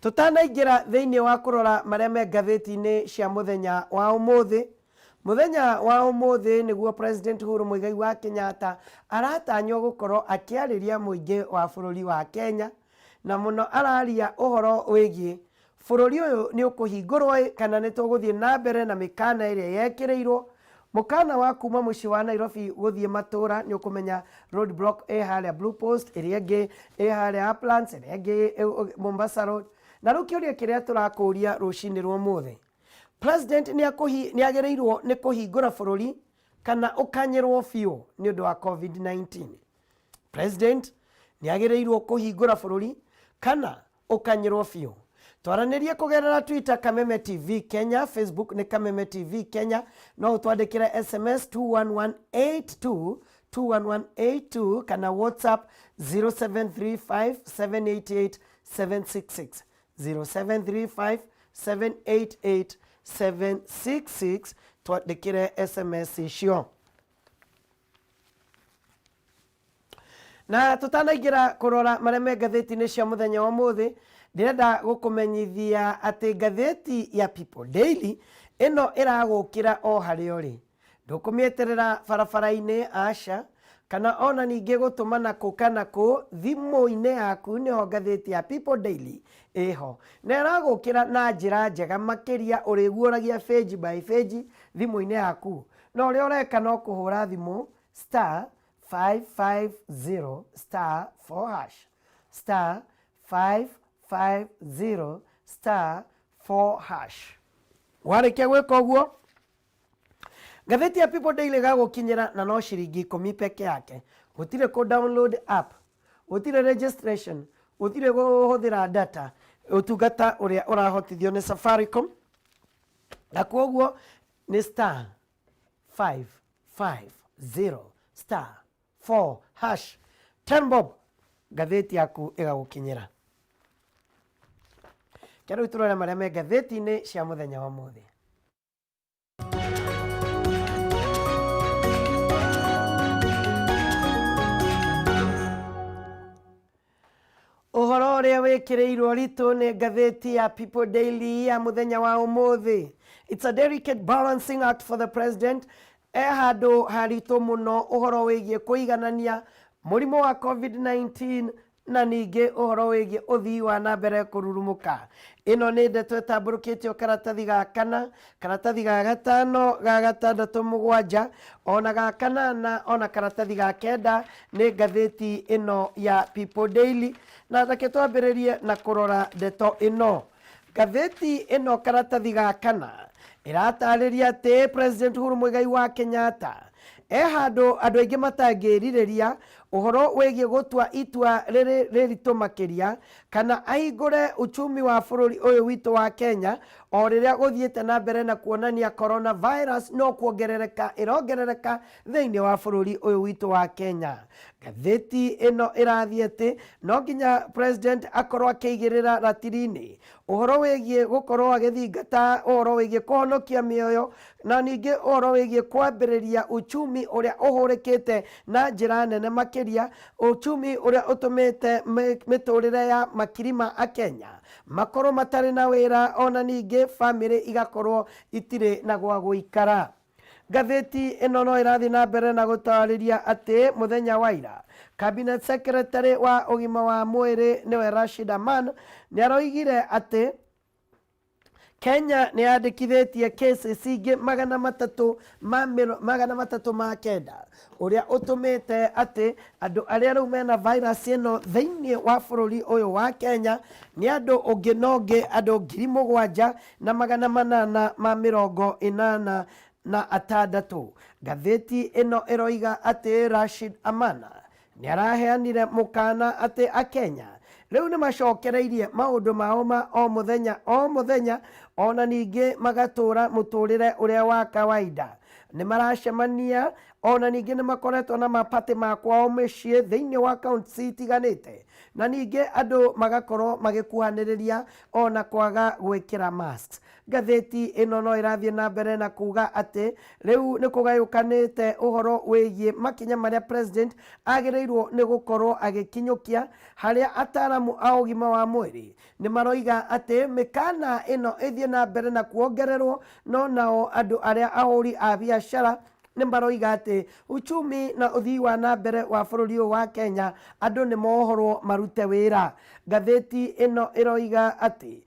tũtanaingĩra thĩinĩ wa kũrora marĩa me ngathĩti-inĩ cia mũthenya wa ũmũthĩ, mũthenya wa ũmũthĩ nĩguo President Uhuru Muigai wa Kenyatta aratanywo gũkorwo akĩarĩria mũingĩ wa bũrũri wa Kenya, na mũno araria ũhoro wĩgiĩ Bũrũri ũyũ nĩ ũkũhingũrwo ĩ kana nĩ tũgũthiĩ na mbere na mĩkana ĩrĩa yekĩrĩirwo? Mũkana wa kuma mũciĩ wa Nairobi gũthiĩ matũra nĩ ũkũmenya road block ĩ harĩa Blue Post, ĩrĩa ĩngĩ ĩ harĩa Uplands, ĩrĩa ĩngĩ Mombasa Road. Na rĩu kĩũria kĩrĩa tũrakũria rũcinĩ rwa ũmũthĩ, President nĩ agĩrĩirwo nĩ kũhingũra bũrũri kana ũkanyĩrwo biũ nĩ ũndũ wa Covid-19? President nĩ agĩrĩirwo kũhingũra bũrũri kana ũkanyĩrwo biũ? Twaranĩrie kũgerera Twitter Kameme TV Kenya, Facebook nĩ Kameme TV Kenya, no ũtwandĩkĩre SMS 21182 21182 kana WhatsApp 0735 788 766 0735 788 766 twandĩkĩre sms icio. Na tũtanaingĩra kũrora marĩa me ngathĩti-inĩ cia mũthenya wa ũmũthĩ, ndĩrenda gũkũmenyithia atĩ ngathĩti ya People Daily ĩno ĩragũkĩra o harĩa ũrĩ. Ndũkũmĩeterera barabara-inĩ, aca, kana ona ningĩ gũtũmana kũ kana kũ, thimũ-inĩ yaku nĩho ngathĩti ya People Daily ĩho. Na ĩragũkĩra na njĩra njega makĩria ũrĩguũragia page by page thimũ-inĩ yaku. Na ũrĩa ũreka no kũhũra thimũ star 550 star 4 hash star 550 star 4 hash. Warĩkia gwĩka ũguo, ngathĩti ya People Daily ĩgagũkinyĩra na no ciringi ikũmi peke yake. Gũtirĩ kũ download app, gũtirĩ registration, gũtirĩ kũhũthĩra data, ũtungata ũrĩa ũrahotithio nĩ Safaricom, na kwoguo nĩ star 5 5 0 star 4 hash 10 bob ngathĩti yaku ĩgagũkinyĩra. Reke rĩu tũrore marĩa me ngathĩti-inĩ cia mũthenya wa ũmũthĩ. Ũhoro ũrĩa wĩkĩrĩirwo ritũ nĩ ngathĩti ya People Daily ya mũthenya wa ũmũthĩ. It's a delicate balancing act for the president. E handũ haritũ mũno ũhoro wĩgiĩ kũiganania mũrimũ wa COVID-19 na ningĩ ũhoro wĩgiĩ ũthii wa na mbere kũrurumũka. Ĩno nĩ ndeto ĩtambũrũkĩtio karatathi ga kana, karatathi ga gatano, ga gatandatũ mũgwanja, ona ga kanana, ona karatathi ga kenda nĩ ngathĩti ĩno ya People Daily. Na reke twambĩrĩrie na kũrora ndeto ĩno. Ngathĩti ĩno karatathi ga kana ĩratarĩria atĩ President Uhuru Muigai wa Kenyatta e handũ andũ aingĩ matangĩrirĩria ũhoro wĩgiĩ gũtua itua rĩrĩ rĩritũ makĩria kana ahingũre uchumi wa bũrũri ũyũ witũ wa Kenya o rĩrĩa gũthiĩte na mbere na kuonania coronavirus no kuongerereka ĩrongerereka thĩinĩ wa bũrũri ũyũ witũ wa Kenya. Ngathĩti ĩno ĩrathiĩ atĩ no nginya president akorwo akĩigĩrĩra ratiri-inĩ ũhoro wĩgiĩ gũkorwo agĩthingata ũhoro wĩgiĩ kũhonokia mĩoyo na ningĩ ũhoro wĩgiĩ kwambĩrĩria uchumi ũrĩa ũhũrĩkĩte na njĩra nene makĩria, uchumi ũrĩa ũtũmĩte mĩtũrĩre ya makiri ma Akenya makorwo matarĩ na wĩra ona ningĩ bamĩrĩ igakorwo itirĩ na gwa gũikara. Ngathĩti ĩno no ĩrathiĩ na mbere na gũtarĩria atĩ mũthenya wa ira, Cabinet Secretary wa ũgima wa mwĩrĩ nĩwe Rashid Aman nĩ aroigire atĩ Kenya nĩ yandĩkithĩtie cases ingĩ 309 ũrĩa ũtũmĩte atĩ andũ arĩa rĩu mena virus ĩno thĩinĩ wa bũrũri ũyũ wa Kenya nĩ andũ ũngĩ na ũngĩ andũ 7886. Ngathĩti ĩno ĩroiga atĩ Rashid Amana nĩ araheanire mũkana atĩ Akenya rĩu nĩ macokereirie maũndũ mao ma o mũthenya o mũthenya ona ningĩ magatũra mũtũrĩre ũrĩa wa kawaida. Nĩ maracemania ona ningĩ nĩ makoretwo na mapatĩ ma kwao mĩciĩ thĩinĩ wa kaunti itiganĩte na ningĩ andũ magakorwo magĩkuhanĩrĩria ona kwaga gwĩkĩra masks. Ngathĩti ĩno no ĩrathiĩ na mbere na kuga atĩ rĩu nĩ kũgayũkanĩte ũhoro wĩgiĩ makinya marĩa president agĩrĩirwo nĩ gũkorwo agĩkinyũkia, harĩa ataramu a ũgima wa mwĩrĩ nĩ maroiga atĩ mĩkana ĩno ĩthiĩ na mbere na kuongererwo, no nao andũ arĩa ahũri a biacara nĩ maroiga atĩ uchumi na ũthii wa na mbere wa bũrũri ũyũ wa Kenya andũ nĩ mohorwo marute wĩra. Ngathĩti ĩno ĩroiga atĩ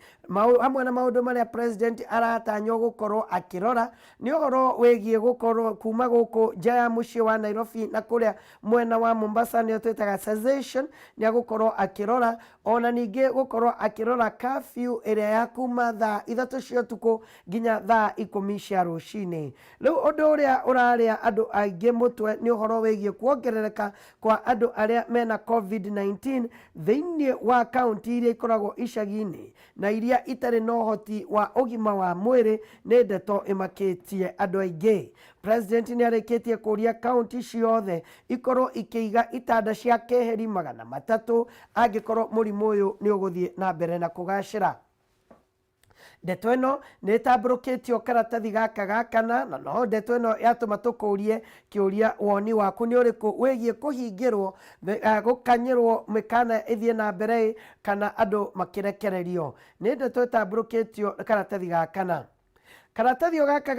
hamwe na maũndũ marĩa president aratanywo gũkorwo akĩrora nĩ ũhoro wĩgiĩ gũkorwo kuma gũkũ nja ya mũciĩ wa Nairobi na kũrĩa mwena wa Mombasa nĩyo twĩtaga cessation, nĩ agũkorwo akĩrora ona ningĩ gũkorwo akĩrora curfew ĩrĩa ya kuma thaa 3 cia ũtukũ nginya thaa 10 cia rũcinĩ. Rĩu ũndũ ũrĩa ũrarĩa andũ aingĩ mũtwe nĩ ũhoro wĩgiĩ kuongerereka kwa andũ arĩa mena COVID-19 thĩinĩ wa kaunti iria ikoragwo icagi-inĩ na iria itarĩ na ũhoti wa ũgima wa mwĩrĩ nĩ ndeto ĩmakĩtie andũ aingĩ. President nĩ arĩkĩtie kũria kaunti ciothe ikorwo ikĩiga itanda cia keheri 300 angĩkorwo mũrimũ ũyũ nĩ ũgũthiĩ na mbere na kũgacĩra. Ndeto ĩno nĩ ĩtambũrũkĩtio karatathi gaka ga kana, na no ndeto ĩno yatũma tũkũrie kĩũria woni waku nĩ ũrĩkũ wĩgiĩ kũhingĩrwo, gũkanyĩrwo mĩkana ĩthiĩ na mbere ĩ, kana andũ makĩrekererio. Nĩ ndeto ĩtambũrũkĩtio karatathi ga kana. Karatathi o gaka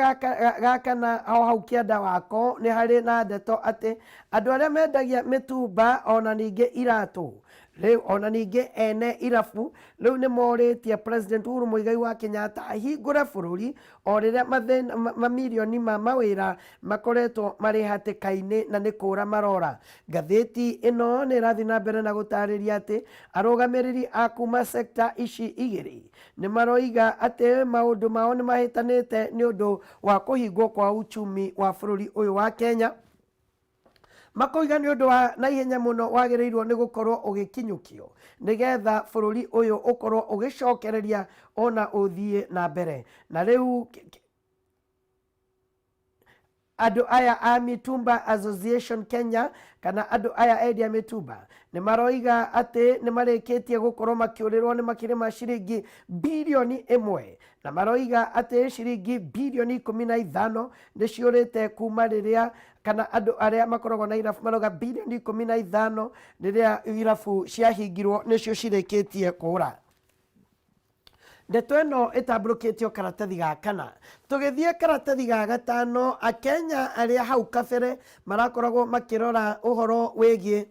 ga kana o hau kĩanda wako nĩ harĩ na ndeto atĩ andũ arĩa mendagia mĩtumba ona ningĩ iratũ rĩu ona ningĩ ene irabu rĩu nĩ morĩtie President Uhuru Muigai wa Kenyatta ahingũre bũrũri o rĩrĩa mathĩna mamirioni ma mawĩra makoretwo marĩ hatĩka-inĩ na nĩ kũra marora. Ngathĩti ĩno nĩ ĩrathiĩ na mbere na gũtarĩria atĩ arũgamĩrĩri a kuma sector ici igĩrĩ nĩ maroiga atĩ maũndũ mao nĩ mahĩtanĩte nĩ ũndũ wa kũhingwo kwa uchumi wa bũrũri ũyũ wa Kenya. Makoiga nĩ ũndũ wa naihenya mũno wagĩrĩirwo nĩ gũkorwo ũgĩkinyũkio nĩgetha bũrũri ũyũ ũkorwo ũgĩcokereria ona ũthiĩ na mbere. Na rĩu andũ aya a Mitumba Association Kenya kana andũ aya endia mĩtumba nĩ maroiga atĩ nĩ marĩkĩtie gũkorwo makĩũrĩrwo nĩ makĩria ma ciringi birioni ĩmwe, na maroiga atĩ ciringi birioni 15 nĩ ciũrĩte kuma rĩrĩa kana andũ arĩa makoragwo na irabu marauga birioni 15 rĩrĩa irabu ciahingirwo nĩcio cirĩkĩtie kũra. Ndeto ĩno ĩtambũrũkĩtio karatathi ga kana. Tũgĩthiĩ karatathi ga gatano, Akenya arĩa hau kabere marakoragwo makĩrora ũhoro wĩgiĩ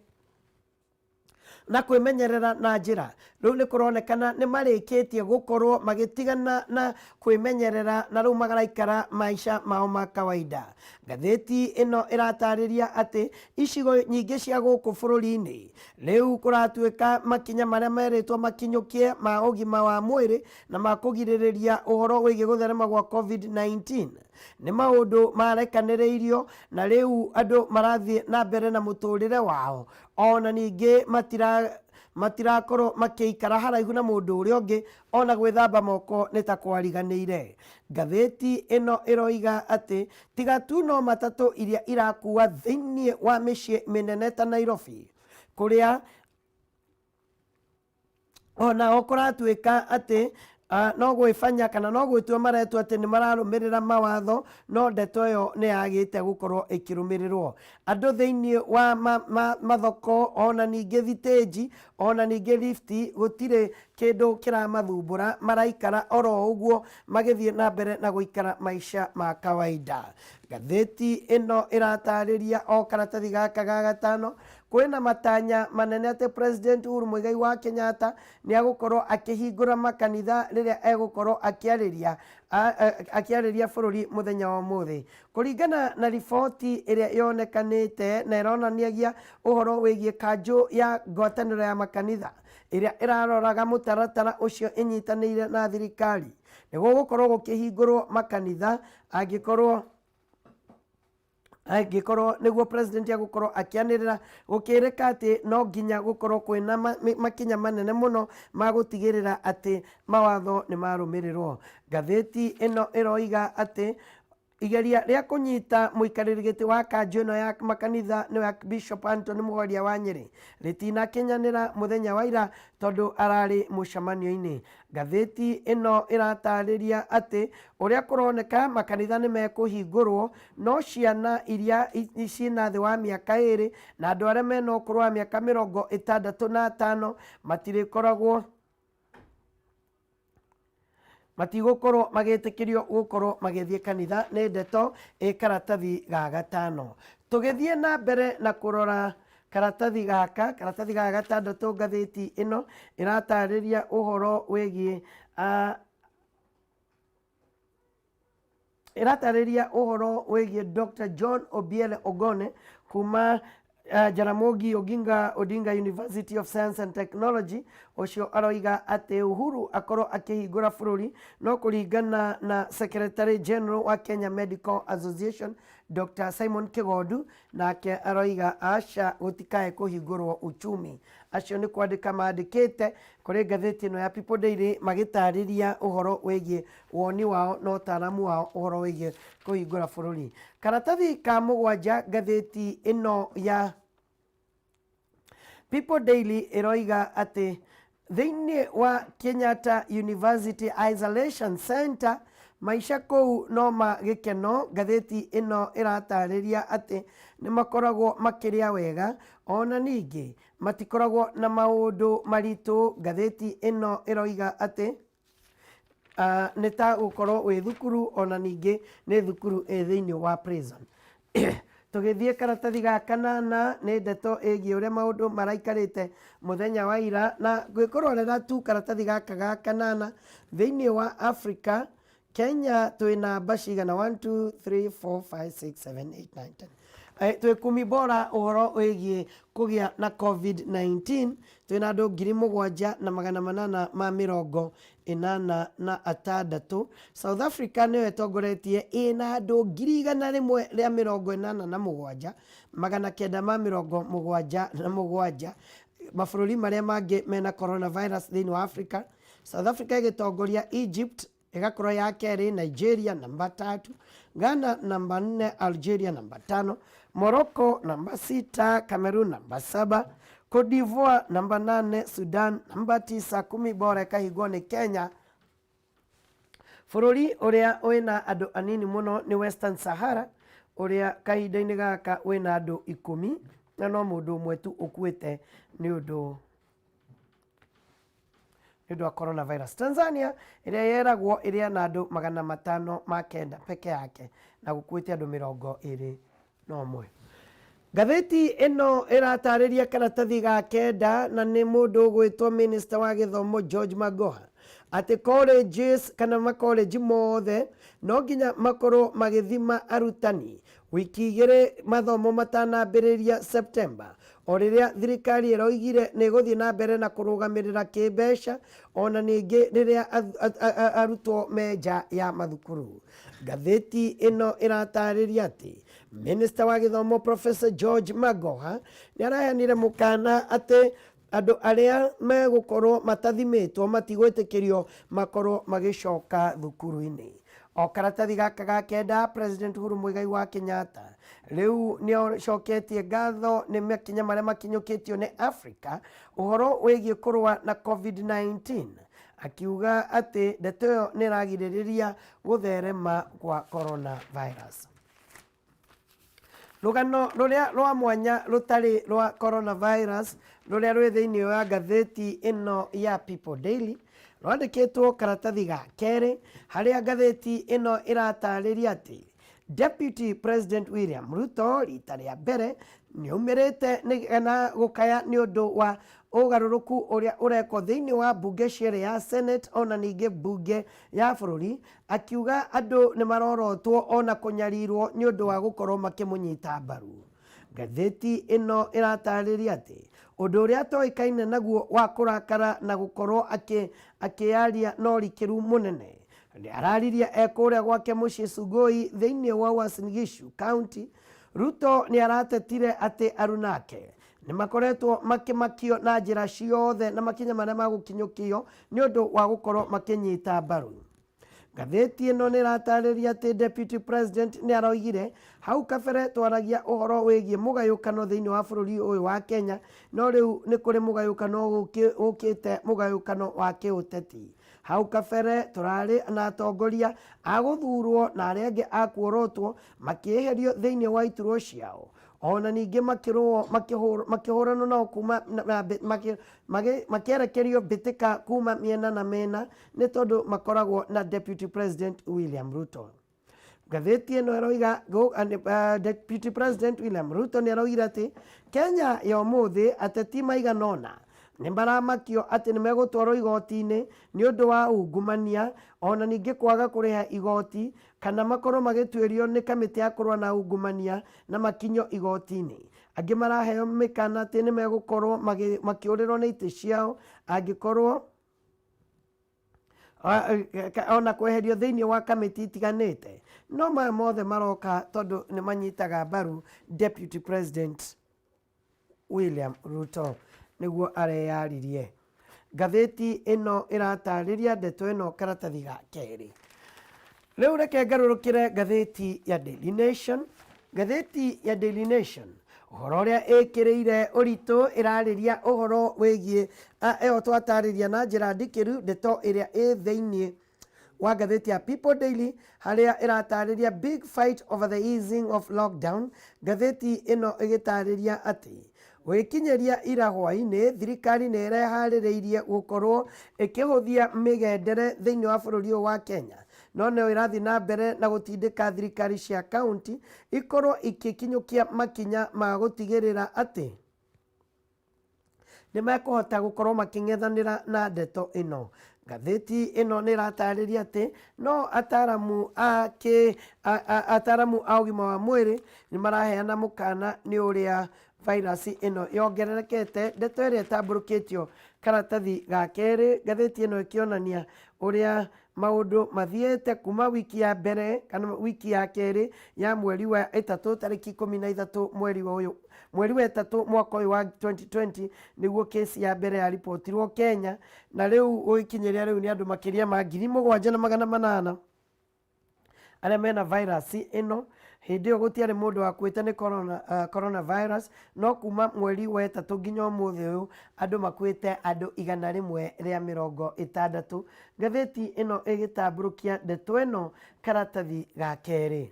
na kwĩmenyerera na njĩra, rĩu nĩ kũronekana nĩ marĩkĩtie gũkorwo magĩtigana na kwĩmenyerera na rĩu maraikara maica mao ma kawaida. Ngathĩti ĩno ĩratarĩria atĩ icigo nyingĩ cia gũkũ bũrũri-inĩ rĩu kũratuĩka makinya marĩa merĩtwo makinyũkie ma ũgima wa mwĩrĩ na ma kũgirĩrĩria ũhoro wĩgiĩ gũtherema gwa COVID-19 nĩ maũndũ marekanĩrĩirio na rĩu andũ marathiĩ na mbere na mũtũrĩre wao, ona ningĩ matirakorwo makĩikara haraihu na mũndũ ũrĩa ũngĩ, ona gwĩthamba moko nĩ ta kwariganĩire. Ngathĩti ĩno ĩroiga atĩ tiga tu no matatũ iria irakua thĩinĩ wa mĩciĩ mĩnene ta Nairobi, kũrĩa onao kũratuĩka atĩ no gwĩbanya kana no gwĩtua maretua atĩ nĩ mararũmĩrĩra mawatho, no ndeto ĩyo nĩ yagĩte gũkorwo ĩkĩrũmĩrĩrwo. Andũ thĩinĩ wa mathoko ona ningĩ thitĩnji ona ningĩ lifti gũtirĩ kĩndũ kĩramathumbũra, maraikara oro ũguo magĩthiĩ na mbere na gũikara maica ma kawaida. Ngathĩti ĩno ĩratarĩria o karatathi gaka ga gatano kwĩna matanya manene atĩ President Uhuru Muigai wa Kenyatta nĩ agũkorwo akĩhingũra makanitha rĩrĩa egũkorwo akĩarĩria bũrũri mũthenya wa ũmũthĩ. Kũringana na riboti ĩrĩa yonekanĩte na ĩronaniagia ũhoro wĩgiĩ kanjũ ya ngwatanĩro ya makanitha ĩrĩa ĩraroraga mũtaratara ũcio ĩnyitanĩire na thirikari, nĩ gũgũkorwo gũkĩhingũrwo makanitha angĩkorwo nĩguo president agũkorwo akĩanĩrĩra, gũkĩrĩka atĩ no nginya gũkorwo kwĩna makinya manene mũno ma gũtigĩrĩra atĩ mawatho nĩ marũmĩrĩrwo. Ngathĩti ĩno ĩroiga atĩ igeria rĩa kũnyita mũikarĩri gĩtĩ wa kanjũ ĩno ya makanitha nĩwe Archbishop Anthony Mũhoria wa Nyĩrĩ rĩtinakinyanĩra mũthenya wa ira tondũ ararĩ mũcemanio-inĩ. Ngathĩti ĩno ĩratarĩria atĩ ũrĩa kũroneka makanitha nĩ mekũhingũrwo, no ciana iria ciĩna thĩ wa mĩaka 2 na andũ arĩa mena ũkũrũ wa mĩaka 65 matirĩkoragwo matigũkorwo magĩtĩkĩrio gũkorwo magĩthiĩ kanitha. Nĩ ndeto ĩ karatathi ga gatano. Tũgĩthiĩ na mbere na kũrora karatathi gaka, karatathi ga gatandatũ, ngathĩti ĩno ĩratarĩria ũhoro wĩgiĩ, ĩratarĩria ũhoro wĩgiĩ Dr. John Obiele Ogone kuma Jaramogi Oginga Odinga University of Science and Technology. Ũcio aroiga atĩ Uhuru akorwo akĩhingũra bũrũri, no kũringana na Secretary General wa Kenya Medical Association Dr. Simon Kigondu, nake aroiga aca, gũtikae kũhingũrwo uchumi. Acio nĩ kwandĩka mandĩkĩte kũrĩ ngathĩti ĩno ya People Daily magĩtarĩria ũhoro wĩgiĩ woni wao na ũtaaramu wao ũhoro wĩgiĩ kũhingũra bũrũri. Karatathi ka mũgwanja ngathĩti ĩno ya People Daily ĩroiga atĩ Thĩinĩ wa Kenyatta University Isolation Center, maica kũu no ma gĩkeno, ngathĩti ĩno ĩratarĩria atĩ nĩ makoragwo makĩrĩa wega, ona ningĩ matikoragwo na maũndũ maritũ. Ngathĩti ĩno ĩroiga atĩ nĩ ta gũkorwo wĩ thukuru ona ningĩ nĩ thukuru ĩ thĩinĩ wa prison. Tũgĩthiĩ karatathi ga kanana nĩ ndeto ĩgiĩ ũrĩa maũndũ maraikarĩte mũthenya wa ira na gwĩkũrorera tu karatathi gaka ga kanana thĩinĩ wa Africa Kenya twĩ namba cigana 1 2 3 4 5 6 7 8 9 10 Eh, twĩ kumi bora ũhoro wĩgiĩ kũgĩa na covid-19 twĩ na andũ 7886 South Africa nĩyo ĩtongoretie ĩna andũ 187,977 mabũrũri marĩa mangĩ mena coronavirus thĩinĩ wa Africa South Africa ĩgĩtongoria Egypt ĩgakorwo ya kerĩ Nigeria namba tatu Ghana namba nne Algeria namba tano Morocco namba sita Cameroon namba saba Cote d'Ivoire namba nane Sudan namba tisa kumi bora ĩkahingwo nĩ Kenya bũrũri ũrĩa wĩna andũ anini mũno nĩ Western Sahara ũrĩa kahinda-inĩ gaka wĩna andũ ikũmi na no mũndũ ũmwe tu ũkuĩte nĩ ũndũ nĩ ũndũ wa coronavirus. Tanzania ĩrĩa yeragwo ĩrĩa na andũ 509 peke yake na gũkuĩte andũ 21. Ngathĩti ĩno ĩratarĩria karatathi ga kenda na nĩ mũndũ ũgwĩtwo minister wa gĩthomo George Magoha atĩ colleges kana makoleji mothe no nginya makorwo magĩthima arutani wiki igĩrĩ mathomo matanambĩrĩria September o rĩrĩa thirikari ĩroigire nĩ ĩgũthiĩ na mbere na kũrũgamĩrĩra kĩmbeca ona ningĩ rĩrĩa arutwo me nja ya mathukuru. Ngathĩti ĩno ĩratarĩria atĩ Minista wa gĩthomo Professor George Magoha nĩ araheanire mũkana atĩ andũ arĩa megũkorwo matathimĩtwo matigwĩtĩkĩrio makorwo magĩcoka thukuru-inĩ. O karatathi gaka ga kenda President Uhuru Muigai wa Kenyatta rĩu nĩ acoketie ngatho nĩ makinya marĩa makinyũkĩtio nĩ Africa ũhoro wĩgiĩ kũrũa na COVID-19 akiuga atĩ ndeto ĩyo nĩ ĩragirĩrĩria gũtherema kwa coronavirus. Rũgano rũrĩa rwa mwanya rũtarĩ rwa coronavirus rũrĩa rwĩ thĩinĩ wa ngathĩti ĩno ya People Daily rwandĩkĩtwo karatathi ga kerĩ harĩa ngathĩti ĩno ĩratarĩria atĩ Deputy President William Ruto rita rĩa mbere nĩaumĩrĩte kana gũkaya nĩ ũndũ wa ũgarũrũku ũrĩa ũrekwo thĩinĩ wa mbunge cierĩ ya Senate ona ningĩ mbunge ya bũrũri Akiuga andũ nĩ marorotwo ona kũnyarirwo nĩ ũndũ wa gũkorwo makĩmũnyita mbaru. Ngathĩti ĩno ĩratarĩria atĩ ũndũ ũrĩa atoĩkaine naguo wa kũrakara na gũkorwo akĩyaria na ũrikĩru mũnene nĩ araririe e kũrĩa gwake mũciĩ Sugoi thĩinĩ wa Uasin Gishu County. Ruto nĩ aratetire atĩ aruna ake nĩ makoretwo makĩmakio na njĩra ciothe na makinya marĩa magũkinyũkio nĩ ũndũ wa gũkorwo makĩnyita mbaru. Ngathĩti ĩno nĩ ĩratarĩria atĩ Deputy President nĩ aroigire hau kabere twaragia ũhoro wĩgiĩ mũgayũkano thĩinĩ wa bũrũri ũyũ wa Kenya no rĩu nĩ kũrĩ mũgayũkano ũkĩte mũgayũkano wa kĩũteti. Hau kabere tũrarĩ na atongoria a gũthurwo na arĩa angĩ a kuorotwo makĩeherio thĩinĩ wa iturwa ciao ona ningĩ makĩrũo makĩhũranwo nao kuma makĩerekerio mbĩtĩka kuma mĩena na mĩena nĩ tondũ makoragwo na Deputy President William Ruto. Ngathĩti ĩno ĩroiga Deputy President William Ruto nĩ aroigire atĩ Kenya ya ũmũthĩ ateti maigana ũna nĩ maramakio atĩ nĩ megũtwarwo igoti-inĩ nĩ ũndũ wa ungumania ona ningĩ kwaga kũrĩha igoti kana makorwo magĩtuĩrio nĩ kamĩtĩ ya kũrũa na ungumania na makinyio igoti-inĩ. Angĩ maraheo mĩkana atĩ nĩ megũkorwo makĩũrĩrwo nĩ itĩ ciao angĩkorwo ona kweherio thĩinĩ wa kamĩtĩ itiganĩte. No maya mothe maroka tondũ nĩ manyitaga mbaru Deputy President William Ruto nĩguo areyaririe. Ngathĩti ĩno ĩratarĩria ndeto ĩno karatathi ga kerĩ. Rĩu reke ngarũrũkĩre ngathĩti ya Daily Nation. Ngathĩti ya Daily Nation Ũhoro ũrĩa ĩkĩrĩire ũritũ ĩrarĩria ũhoro wĩgiĩ ĩyo twatarĩria na njĩra ndikĩru ndeto ĩrĩa ĩ thĩinĩ wa ngathĩti ya People Daily harĩa ĩratarĩria big fight over the easing of lockdown. Ngathĩti ĩno ĩgĩtarĩria atĩ gũgĩkinyĩria ira hwaĩ-inĩ thirikari nĩ ĩreharĩrĩirie gũkorwo ĩkĩhũthia mĩgendere thĩinĩ wa bũrũri ũyũ wa Kenya, no no ĩrathiĩ na mbere na gũtindĩka thirikari cia kaunti ikorwo ikĩkinyũkia makinya ma gũtigĩrĩra atĩ nĩ mekũhota gũkorwo makĩng'ethanĩra na ndeto ĩno. Ngathĩti ĩno nĩ ĩratarĩria atĩ no ataramu a kĩ ataramu a ũgima wa mwĩrĩ nĩ maraheana mũkana nĩ ũrĩa virus ĩno yongererekete. Ndeto ĩrĩa ĩtambũrũkĩtio karatathi ga kerĩ, ngathĩti ĩno ĩkĩonania ũrĩa maũndũ mathiĩte kuma wiki ya mbere kana wiki ya kerĩ ya mweri wa ĩtatũ tarĩki 13 mweri wa ũyũ mweri wa ĩtatũ mwaka ũyũ wa 2020 nĩguo kesi ya mbere ya ripotirwo Kenya, na rĩu gũgĩkinyĩria rĩu nĩ andũ makĩria ma 7800 arĩa mena virus ĩno. Hĩndĩ ĩyo gũtiarĩ mũndũ wakuĩte nĩ corona, coronavirus, no kuma mweri wa ĩtatũ nginya ũmũthĩ ũyũ andũ makuĩte andũ 160. Ngathĩti ĩno ĩgĩtambũrũkia ndeto ĩno karatathi ga kerĩ.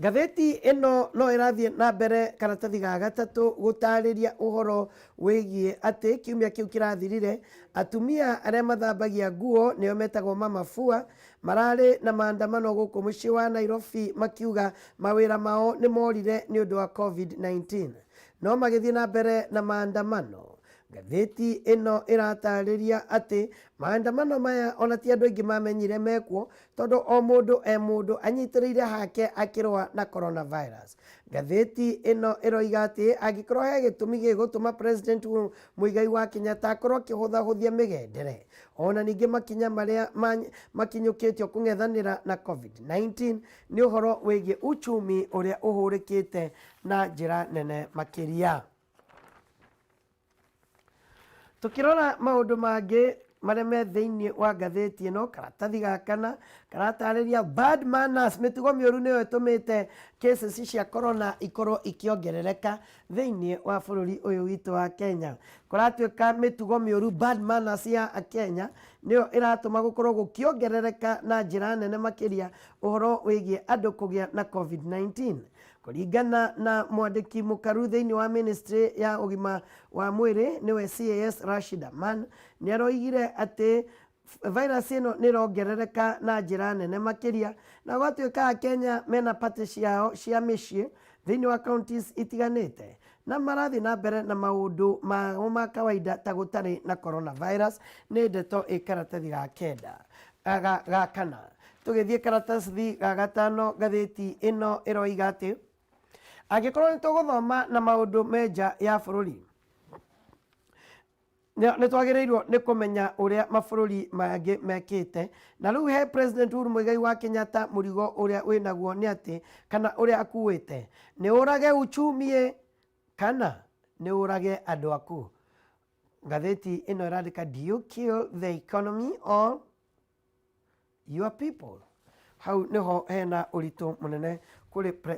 Ngathĩti ĩno no ĩrathiĩ na mbere karatathi ga gatatũ gũtarĩria ũhoro wĩgiĩ atĩ kiumia kĩu kĩrathirire atumia arĩa mathambagia nguo nĩo metagwo mama fua mararĩ na maandamano gũkũ mũciĩ wa Nairobi makiuga mawĩra mao nĩ morire nĩ ũndũ wa COVID-19, no magĩthiĩ na mbere na maandamano. Ngathĩti ĩno ĩratarĩria atĩ maandamano maya ona ti andũ aingĩ mamenyire mekwo tondũ o mũndũ e mũndũ anyitĩrĩire hake akĩrũa na coronavirus. Ngathĩti ĩno ĩroiga atĩ angĩkorwo he gĩtũmi gĩgũtũma President Uhuru Muigai wa Kenyatta akorwo akĩhũthahũthia mĩgendere ona ningĩ makinya marĩa makinyũkĩtio kũng'ethanĩra na COVID-19 nĩ ũhoro wĩgiĩ uchumi ũrĩa ũhũrĩkĩte na njĩra nene makĩria. Tũkĩrora maũndũ mangĩ marĩa me thĩinĩ wa ngathĩti ĩno, karatathi ga kana karatarĩria bad manners, mĩtugo mĩũru nĩyo ĩtũmĩte cases cia corona ikorwo ikĩongerereka thĩinĩ wa bũrũri ũyũ witũ wa Kenya. Kũratuĩka mĩtugo mĩũru, bad manners ya Akenya nĩyo ĩratũma gũkorwo gũkĩongerereka na njĩra nene makĩria ũhoro wĩgiĩ andũ kũgĩa na COVID-19. Kũringana na mwandĩki mũkaru thĩinĩ wa ministry ya ũgima wa mwĩrĩ nĩwe CAS Rashid Aman, nĩ aroigire atĩ virus ĩno nĩ ĩrongerereka na njĩra nene makĩria, na gwatuĩka Akenya mena party ciao cia mĩciĩ thĩinĩ wa counties itiganĩte na marathiĩ na mbere na maũndũ mao ma kawaida ta gũtarĩ na coronavirus. Nĩ ndeto ĩ karatathi ga kenda ga kana. Tũgĩthiĩ karatathi ga gatano, ngathĩti ĩno ĩroiga atĩ angĩkorwo nĩ tũgũthoma na maũndũ me nja ya bũrũri, nĩ twagĩrĩirwo nĩ kũmenya ũrĩa mabũrũri mangĩ mekĩte. Na rĩu he President Uhuru Muigai wa Kenyatta mũrigo ũrĩa wĩnaguo nĩ atĩ kana ũrĩa akuĩte nĩ ũrage uchumi kana nĩ ũrage andũ aku. Ngathĩti ĩno ĩrandĩka, do you kill the economy or your people? Hau nĩho hena ũritũ mũnene kũrĩ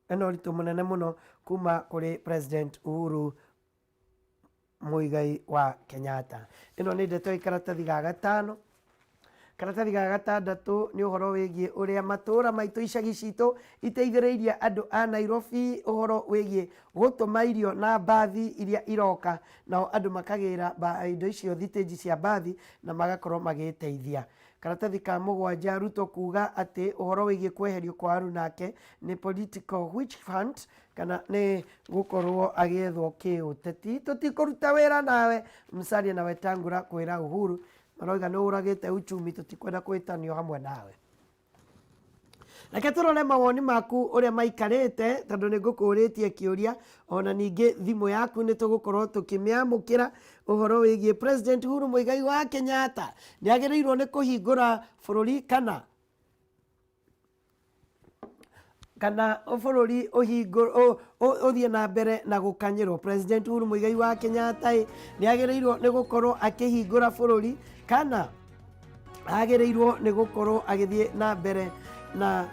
hena ũritũ mũnene mũno kuma kũrĩ President Uhuru Muigai wa Kenyatta. Ĩno nĩ ndeto ĩ karatathi ga gatano. Karatathi ga gatandatũ nĩ ũhoro wĩgiĩ ũrĩa matũũra maitũ icagi citũ iteithĩrĩirie andũ a Nairobi ũhoro wĩgiĩ gũtũma irio na mbathi iria iroka, nao andũ makagĩra indo icio thitĩnji cia mbathi na magakorwo magĩteithia. Karatathi ka mũgwanja, Ruto kuga atĩ ũhoro wĩgiĩ kweherio kwa Arunake nĩ political witch hunt kana nĩ gũkorwo agĩethwo kĩũteti. Tũtikũruta wĩra nawe, Musalia na Wetangula kwĩra Uhuru maroiga nĩ ũragĩte uchumi, tũtikwenda kũhĩtanio hamwe nawe. Reke tũrore mawoni maku ũrĩa maikarĩte, tondũ nĩ ngũkũrĩtie kĩũria, ona ningĩ thimũ yaku nĩ tũgũkorwo tũkĩmĩamũkĩra ũhoro wĩgiĩ President Uhuru Muigai wa Kenyatta nĩ agĩrĩirwo nĩ kũhingũra bũrũri kana bũrũri ũthiĩ na mbere na gũkanyĩrwo. President Uhuru Muigai wa Kenyatta ĩ nĩ agĩrĩirwo nĩ gũkorwo akĩhingũra bũrũri kana agĩrĩirwo nĩ gũkorwo agĩthiĩ na mbere na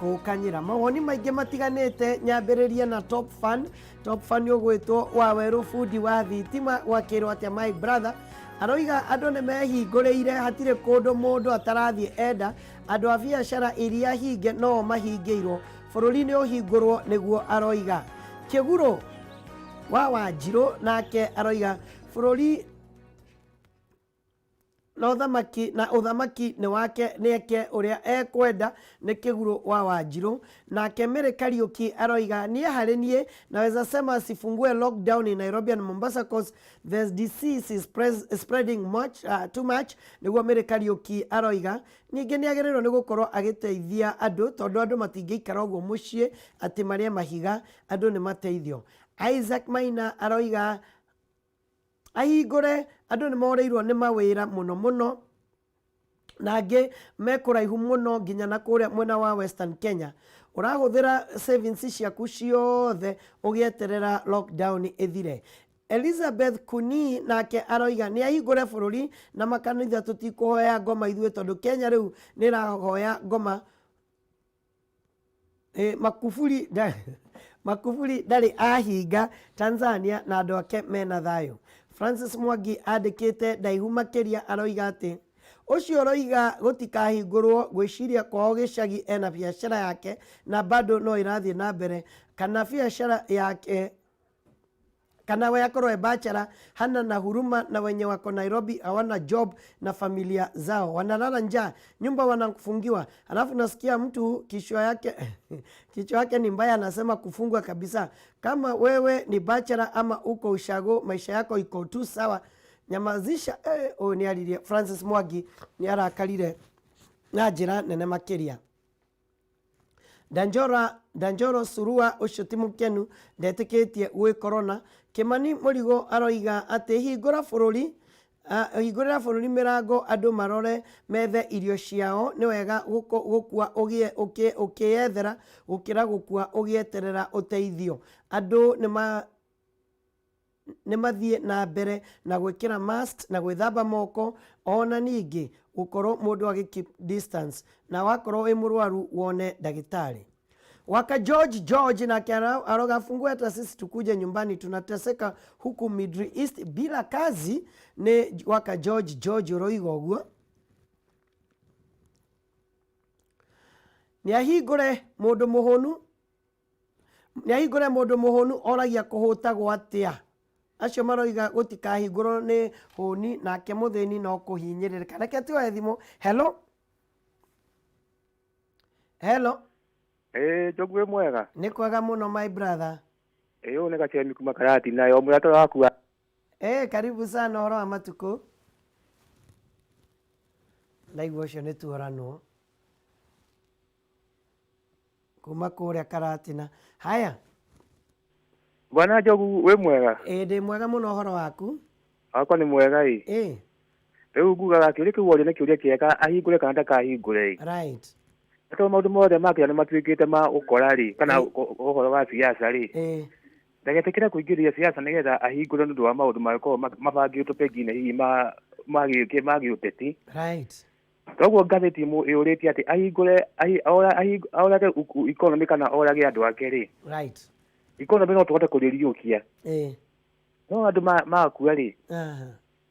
Kũũkanyĩra. Mawoni maingĩ matiganĩte nyambĩrĩrie na Top Fan. Top Fan ũgwĩtwo Wawerũ bundi wa thitima gwakĩrwo atĩa my brother. Aroiga andũ nĩ mehingũrĩire hatirĩ kũndũ mũndũ atarathiĩ enda. Andũ a biacara iria hinge no mahingĩirwo. Bũrũri nĩ ũhingũrwo nĩguo aroiga. Kĩgurũ wa Wanjirũ nake aroiga bũrũri na ũthamaki na ũthamaki nĩ wake nĩeke ũrĩa ekwenda nĩ Kĩgurũ wa Wanjirũ. Nake Mary Kariũki aroiga niĩ harĩ niĩ naweza sema sifungue lockdown in Nairobi and Mombasa cause the disease is spreading much, too much nĩguo Mary Kariũki aroiga. Ningĩ nĩagĩrĩirwo nĩ gũkorwo agĩteithia andũ tondũ andũ matingĩikara ũguo mũciĩ atĩ marĩe mahiga, andũ nĩ mateithio. Isaac Maina aroiga ahingũre andũ nĩ morĩirwo nĩ mawĩra mũno mũno na angĩ me kũraihu mũno nginya na kũrĩa mwena wa Western Kenya. Ũrahũthĩra savings ciaku ciothe ũgĩeterera lockdown ĩthire. Elizabeth Kuni nake aroiga nĩ ahingũre bũrũri na makanitha tũtikũhoya ngoma ithuĩ tondũ Kenya rĩu nĩ ĩrahoya ngoma. Eh, Makufuri Makufuri ndarĩ ahinga Tanzania na andũ ake mena thayũ. Francis Mwangi andĩkĩte ndaihu makĩria aroiga atĩ ũcio ũroiga gũtikahingũrwo ngwĩciria kwao gĩcagi ena biacara yake na bado no ĩrathiĩ na mbere kana biacara yake kana we akorwo e bachelor hana na huruma na wenye wako Nairobi hawana job na familia zao wanalala njaa, nyumba wanafungiwa, alafu nasikia mtu kichwa yake kichwa yake ni mbaya, anasema kufungwa kabisa. Kama wewe ni bachelor ama uko ushago, maisha yako iko tu sawa, nyamazisha. Ũyũ nĩ aririe Francis Mwangi nĩ arakarire na njĩra nene makĩria. Danjora Danjoro Surua ũcio ti mũkenu ndetĩkĩtie gwĩ corona. Kĩmani Mũrigo aroiga atĩ hingũra bũrũri hingũrĩra bũrũri mĩrango andũ marore methe irio ciao nĩ wega gũkua ũkĩyethera gũkĩra gũkua ũgĩeterera ũteithio. Andũ nĩ nĩ mathiĩ na mbere na gwĩkĩra masks na gwĩthamba moko ona ningĩ gũkorwo mũndũ agĩ keep distance na wakorwo wĩ mũrwaru wone ndagĩtarĩ. Waka George George nake aroga fungue hata sisi tukuje nyumbani tunateseka huku Middle East bila kazi. Nĩ Waka George George ũroiga ũguo. Nĩ ahingũre mũndũ mũhũnu Nĩ ahingũre mũndũ mũhũnu oragia kũhũtagwo atĩa. Acio maroiga gũtikahingũrwo nĩ hũni nake mũthĩni no kũhinyĩrĩrĩka. Reke tuoe thimũ. Hello? Hello? Ĩĩ Njogu wĩ mwega? Nĩ kwega mũno my brother. Ĩĩ ũyũ nĩ Gachemi kuma Karatina o mũrata waku wa. Ĩĩ karibu sana ũhoro wa matukũ. Ndaigua ũcio nĩ tuoranwo. Kuma kũrĩa Karatina. Haya. Bwana Njogu wĩ mwega? Ĩĩ ndĩ mwega mũno ũhoro waku? Wakwa nĩ mwega ĩ. Ĩĩ. Rĩu ngugaga kĩũria kĩu woria nĩ kĩũria kĩega ahingũre kana ndakahingũre ĩ. Right. Tondũ maũndũ mothe ma Kenya nĩ matuĩkĩte ma ũkora rĩ kana ũhoro wa siasa rĩ. Ĩĩ. Ndagetĩkĩre kũingĩria siasa nĩgetha ahingũre nĩ ũndũ wa maũndũ mangĩkorwo mabangĩtwo pengine hihi ma ma gĩũteti. Right. Toguo ngathĩti ĩũrĩtie atĩ ahingũre orage economy kana orage andũ ake rĩ. Right. Economy no tũhote kũrĩriũkia. Ĩĩ. No andũ makua rĩ.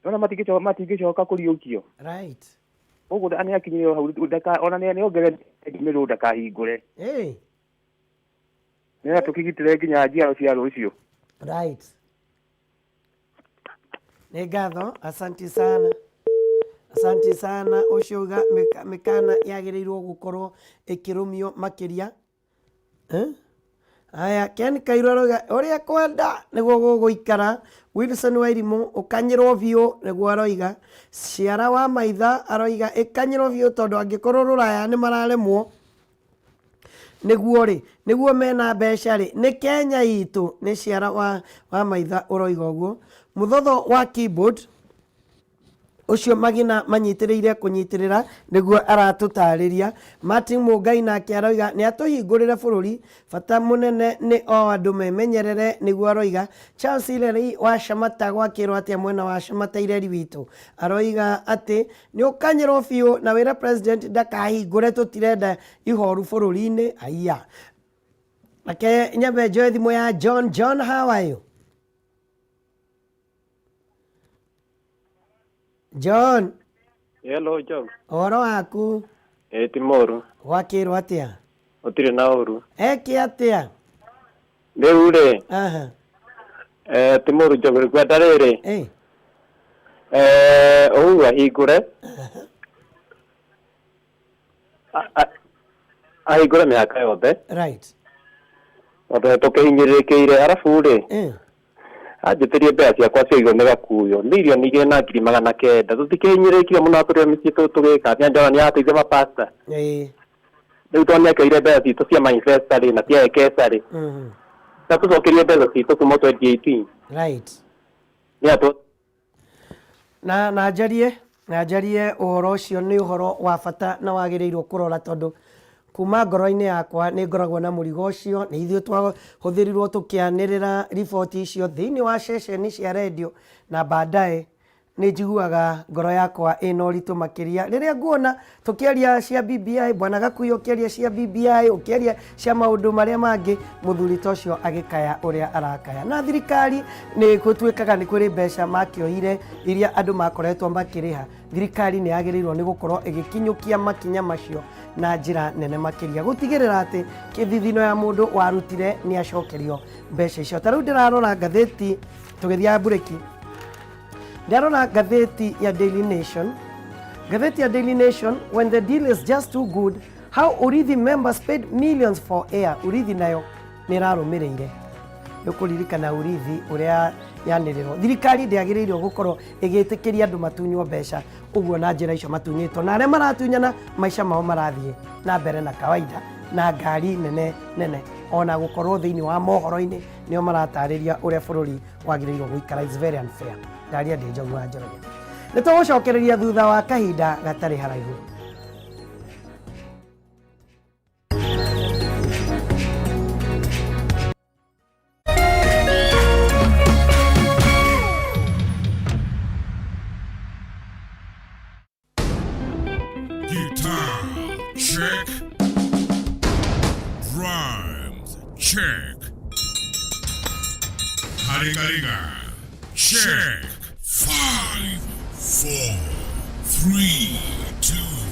Nona matingĩcoka kũriũkio. Right. Koguo nĩ akinyire hau ona nĩ ongerere mĩrũ ndakahingũre. Ĩĩ. Nĩgetha tũkĩgitĩre nginya njiaro cia rũciũ. Right. Nĩ ngatho, asanti sana. Asanti sana ũcio uga mĩkana yagĩrĩirwo gũkorwo ĩkĩrũmio makĩria. Eh? Haya, Ken Kairũ arauga ũrĩa kwenda nĩguo gũgũikara. Wilson Wairimũ ũkanyĩrwo biũ nĩguo aroiga. Ciara wa Maitha aroiga ĩkanyĩrwo biũ tondũ angĩkorwo rũraya nĩ mararemwo nĩguo rĩ nĩguo mena mbeca rĩ nĩ Kenya itũ nĩ ciara wa, wa maitha ũroiga ũguo mũthotho wa keyboard Ũcio Magina manyitĩrĩire kũnyitĩrĩra nĩguo aratũtarĩria. Martin Mũngai nake aroiga nĩ atũhingũrĩre bũrũri, bata mũnene nĩ o andũ memenyerere nĩguo aroiga. Charles Ireri wa Shamata gwakĩrwo atĩa mwena wa Shamata Ireri witũ? Aroiga atĩ nĩ ũkanyĩrwo biũ na wĩre president ndakahingũre tũtirenda ihoru bũrũri-inĩ. Aiya. Reke nyambe njoe thimũ ya John. John, how are you? John, Hello, John. ũhoro waku? Ĩ ti mũru. Gwakĩrwo atĩa? Gũtirĩ na ũru. Eke atĩa? Rĩu rĩ, Aha. eh, ti mũru John, ngwenda rĩrĩ. Eh. Eh, Uhuru ahingũre. Ahingũre mĩhaka yothe. Right. Tondũ nĩ tũkĩhinyĩrĩrĩkĩire arabu rĩ anjĩtĩrie mbeca ciakwa ciaigwo nĩ gakuyo 2,900,000 tũtikĩhinyĩrĩrĩkire mũno tũrĩ o mĩciĩ tũgĩka atĩa njona nĩ arateithia mapasta rĩu tondũ nĩekĩrire mbeca citũ cia manifesta rĩ na cia ekesa rĩ na tũcokerie mbeca citũ kuma 2018 Right. nĩ atũ Na na njarie na njarie ũhoro ũcio nĩ ũhoro wa bata na wagĩrĩirwo kũrora tondũ kuma ngoro-inĩ yakwa nĩ ngoragwo na mũrigo ũcio nĩ ithuĩ twahũthĩrirwo tũkĩanĩrĩra riboti icio thĩinĩ wa ceceni cia redio na baadaye nĩ njiguaga ngoro yakwa ĩna ũritũ makĩria rĩrĩa nguona tũkĩaria cia BBI bwana Gakuyo ũkĩaria cia BBI ũkĩaria cia maũndũ marĩa mangĩ mũthuri ta ũcio agĩkaya ũrĩa arakaya na thirikari nĩ gũtuĩkaga nĩ kũrĩ mbeca makĩoire iria andũ makoretwo makĩrĩha thirikari nĩ yagĩrĩirwo nĩ gũkorwo ĩgĩkinyũkia makinya macio na njĩra nene makĩria gũtigĩrĩra atĩ kĩthithino ya mũndũ warutire nĩ acokerio mbeca icio ta rĩu ndĩrarora ngathĩti tũgĩthiaga mburĩki Ndarora ngathĩti ya Daily Nation. Ngathĩti ya Daily Nation, when the deal is just too good, how Urithi members paid millions for air. Urithi nayo nĩ ĩrarũmĩrĩire. Nĩ ũkũririkana Urithi ũrĩa yanĩrĩrwo. Thirikari ndĩagĩrĩirwo gũkorwo ĩgĩtĩkĩria andũ matunywo mbeca ũguo na njĩra icio matunyĩtwo. Na arĩa maratunyana maica mao marathiĩ na mbere na kawaida na ngari nene nene ona gũkorwo thĩinĩ wa mohoro-inĩ nĩo maratarĩria ũrĩa bũrũri wagĩrĩirwo gũikara is very unfair ndaria ndĩ njogu wa njoroge nĩ tũgũcokereria thutha wa kahinda gatarĩ haraihu. Guitar, check. Drums, check. Haringaringa, check. 5, 4, 3, 2,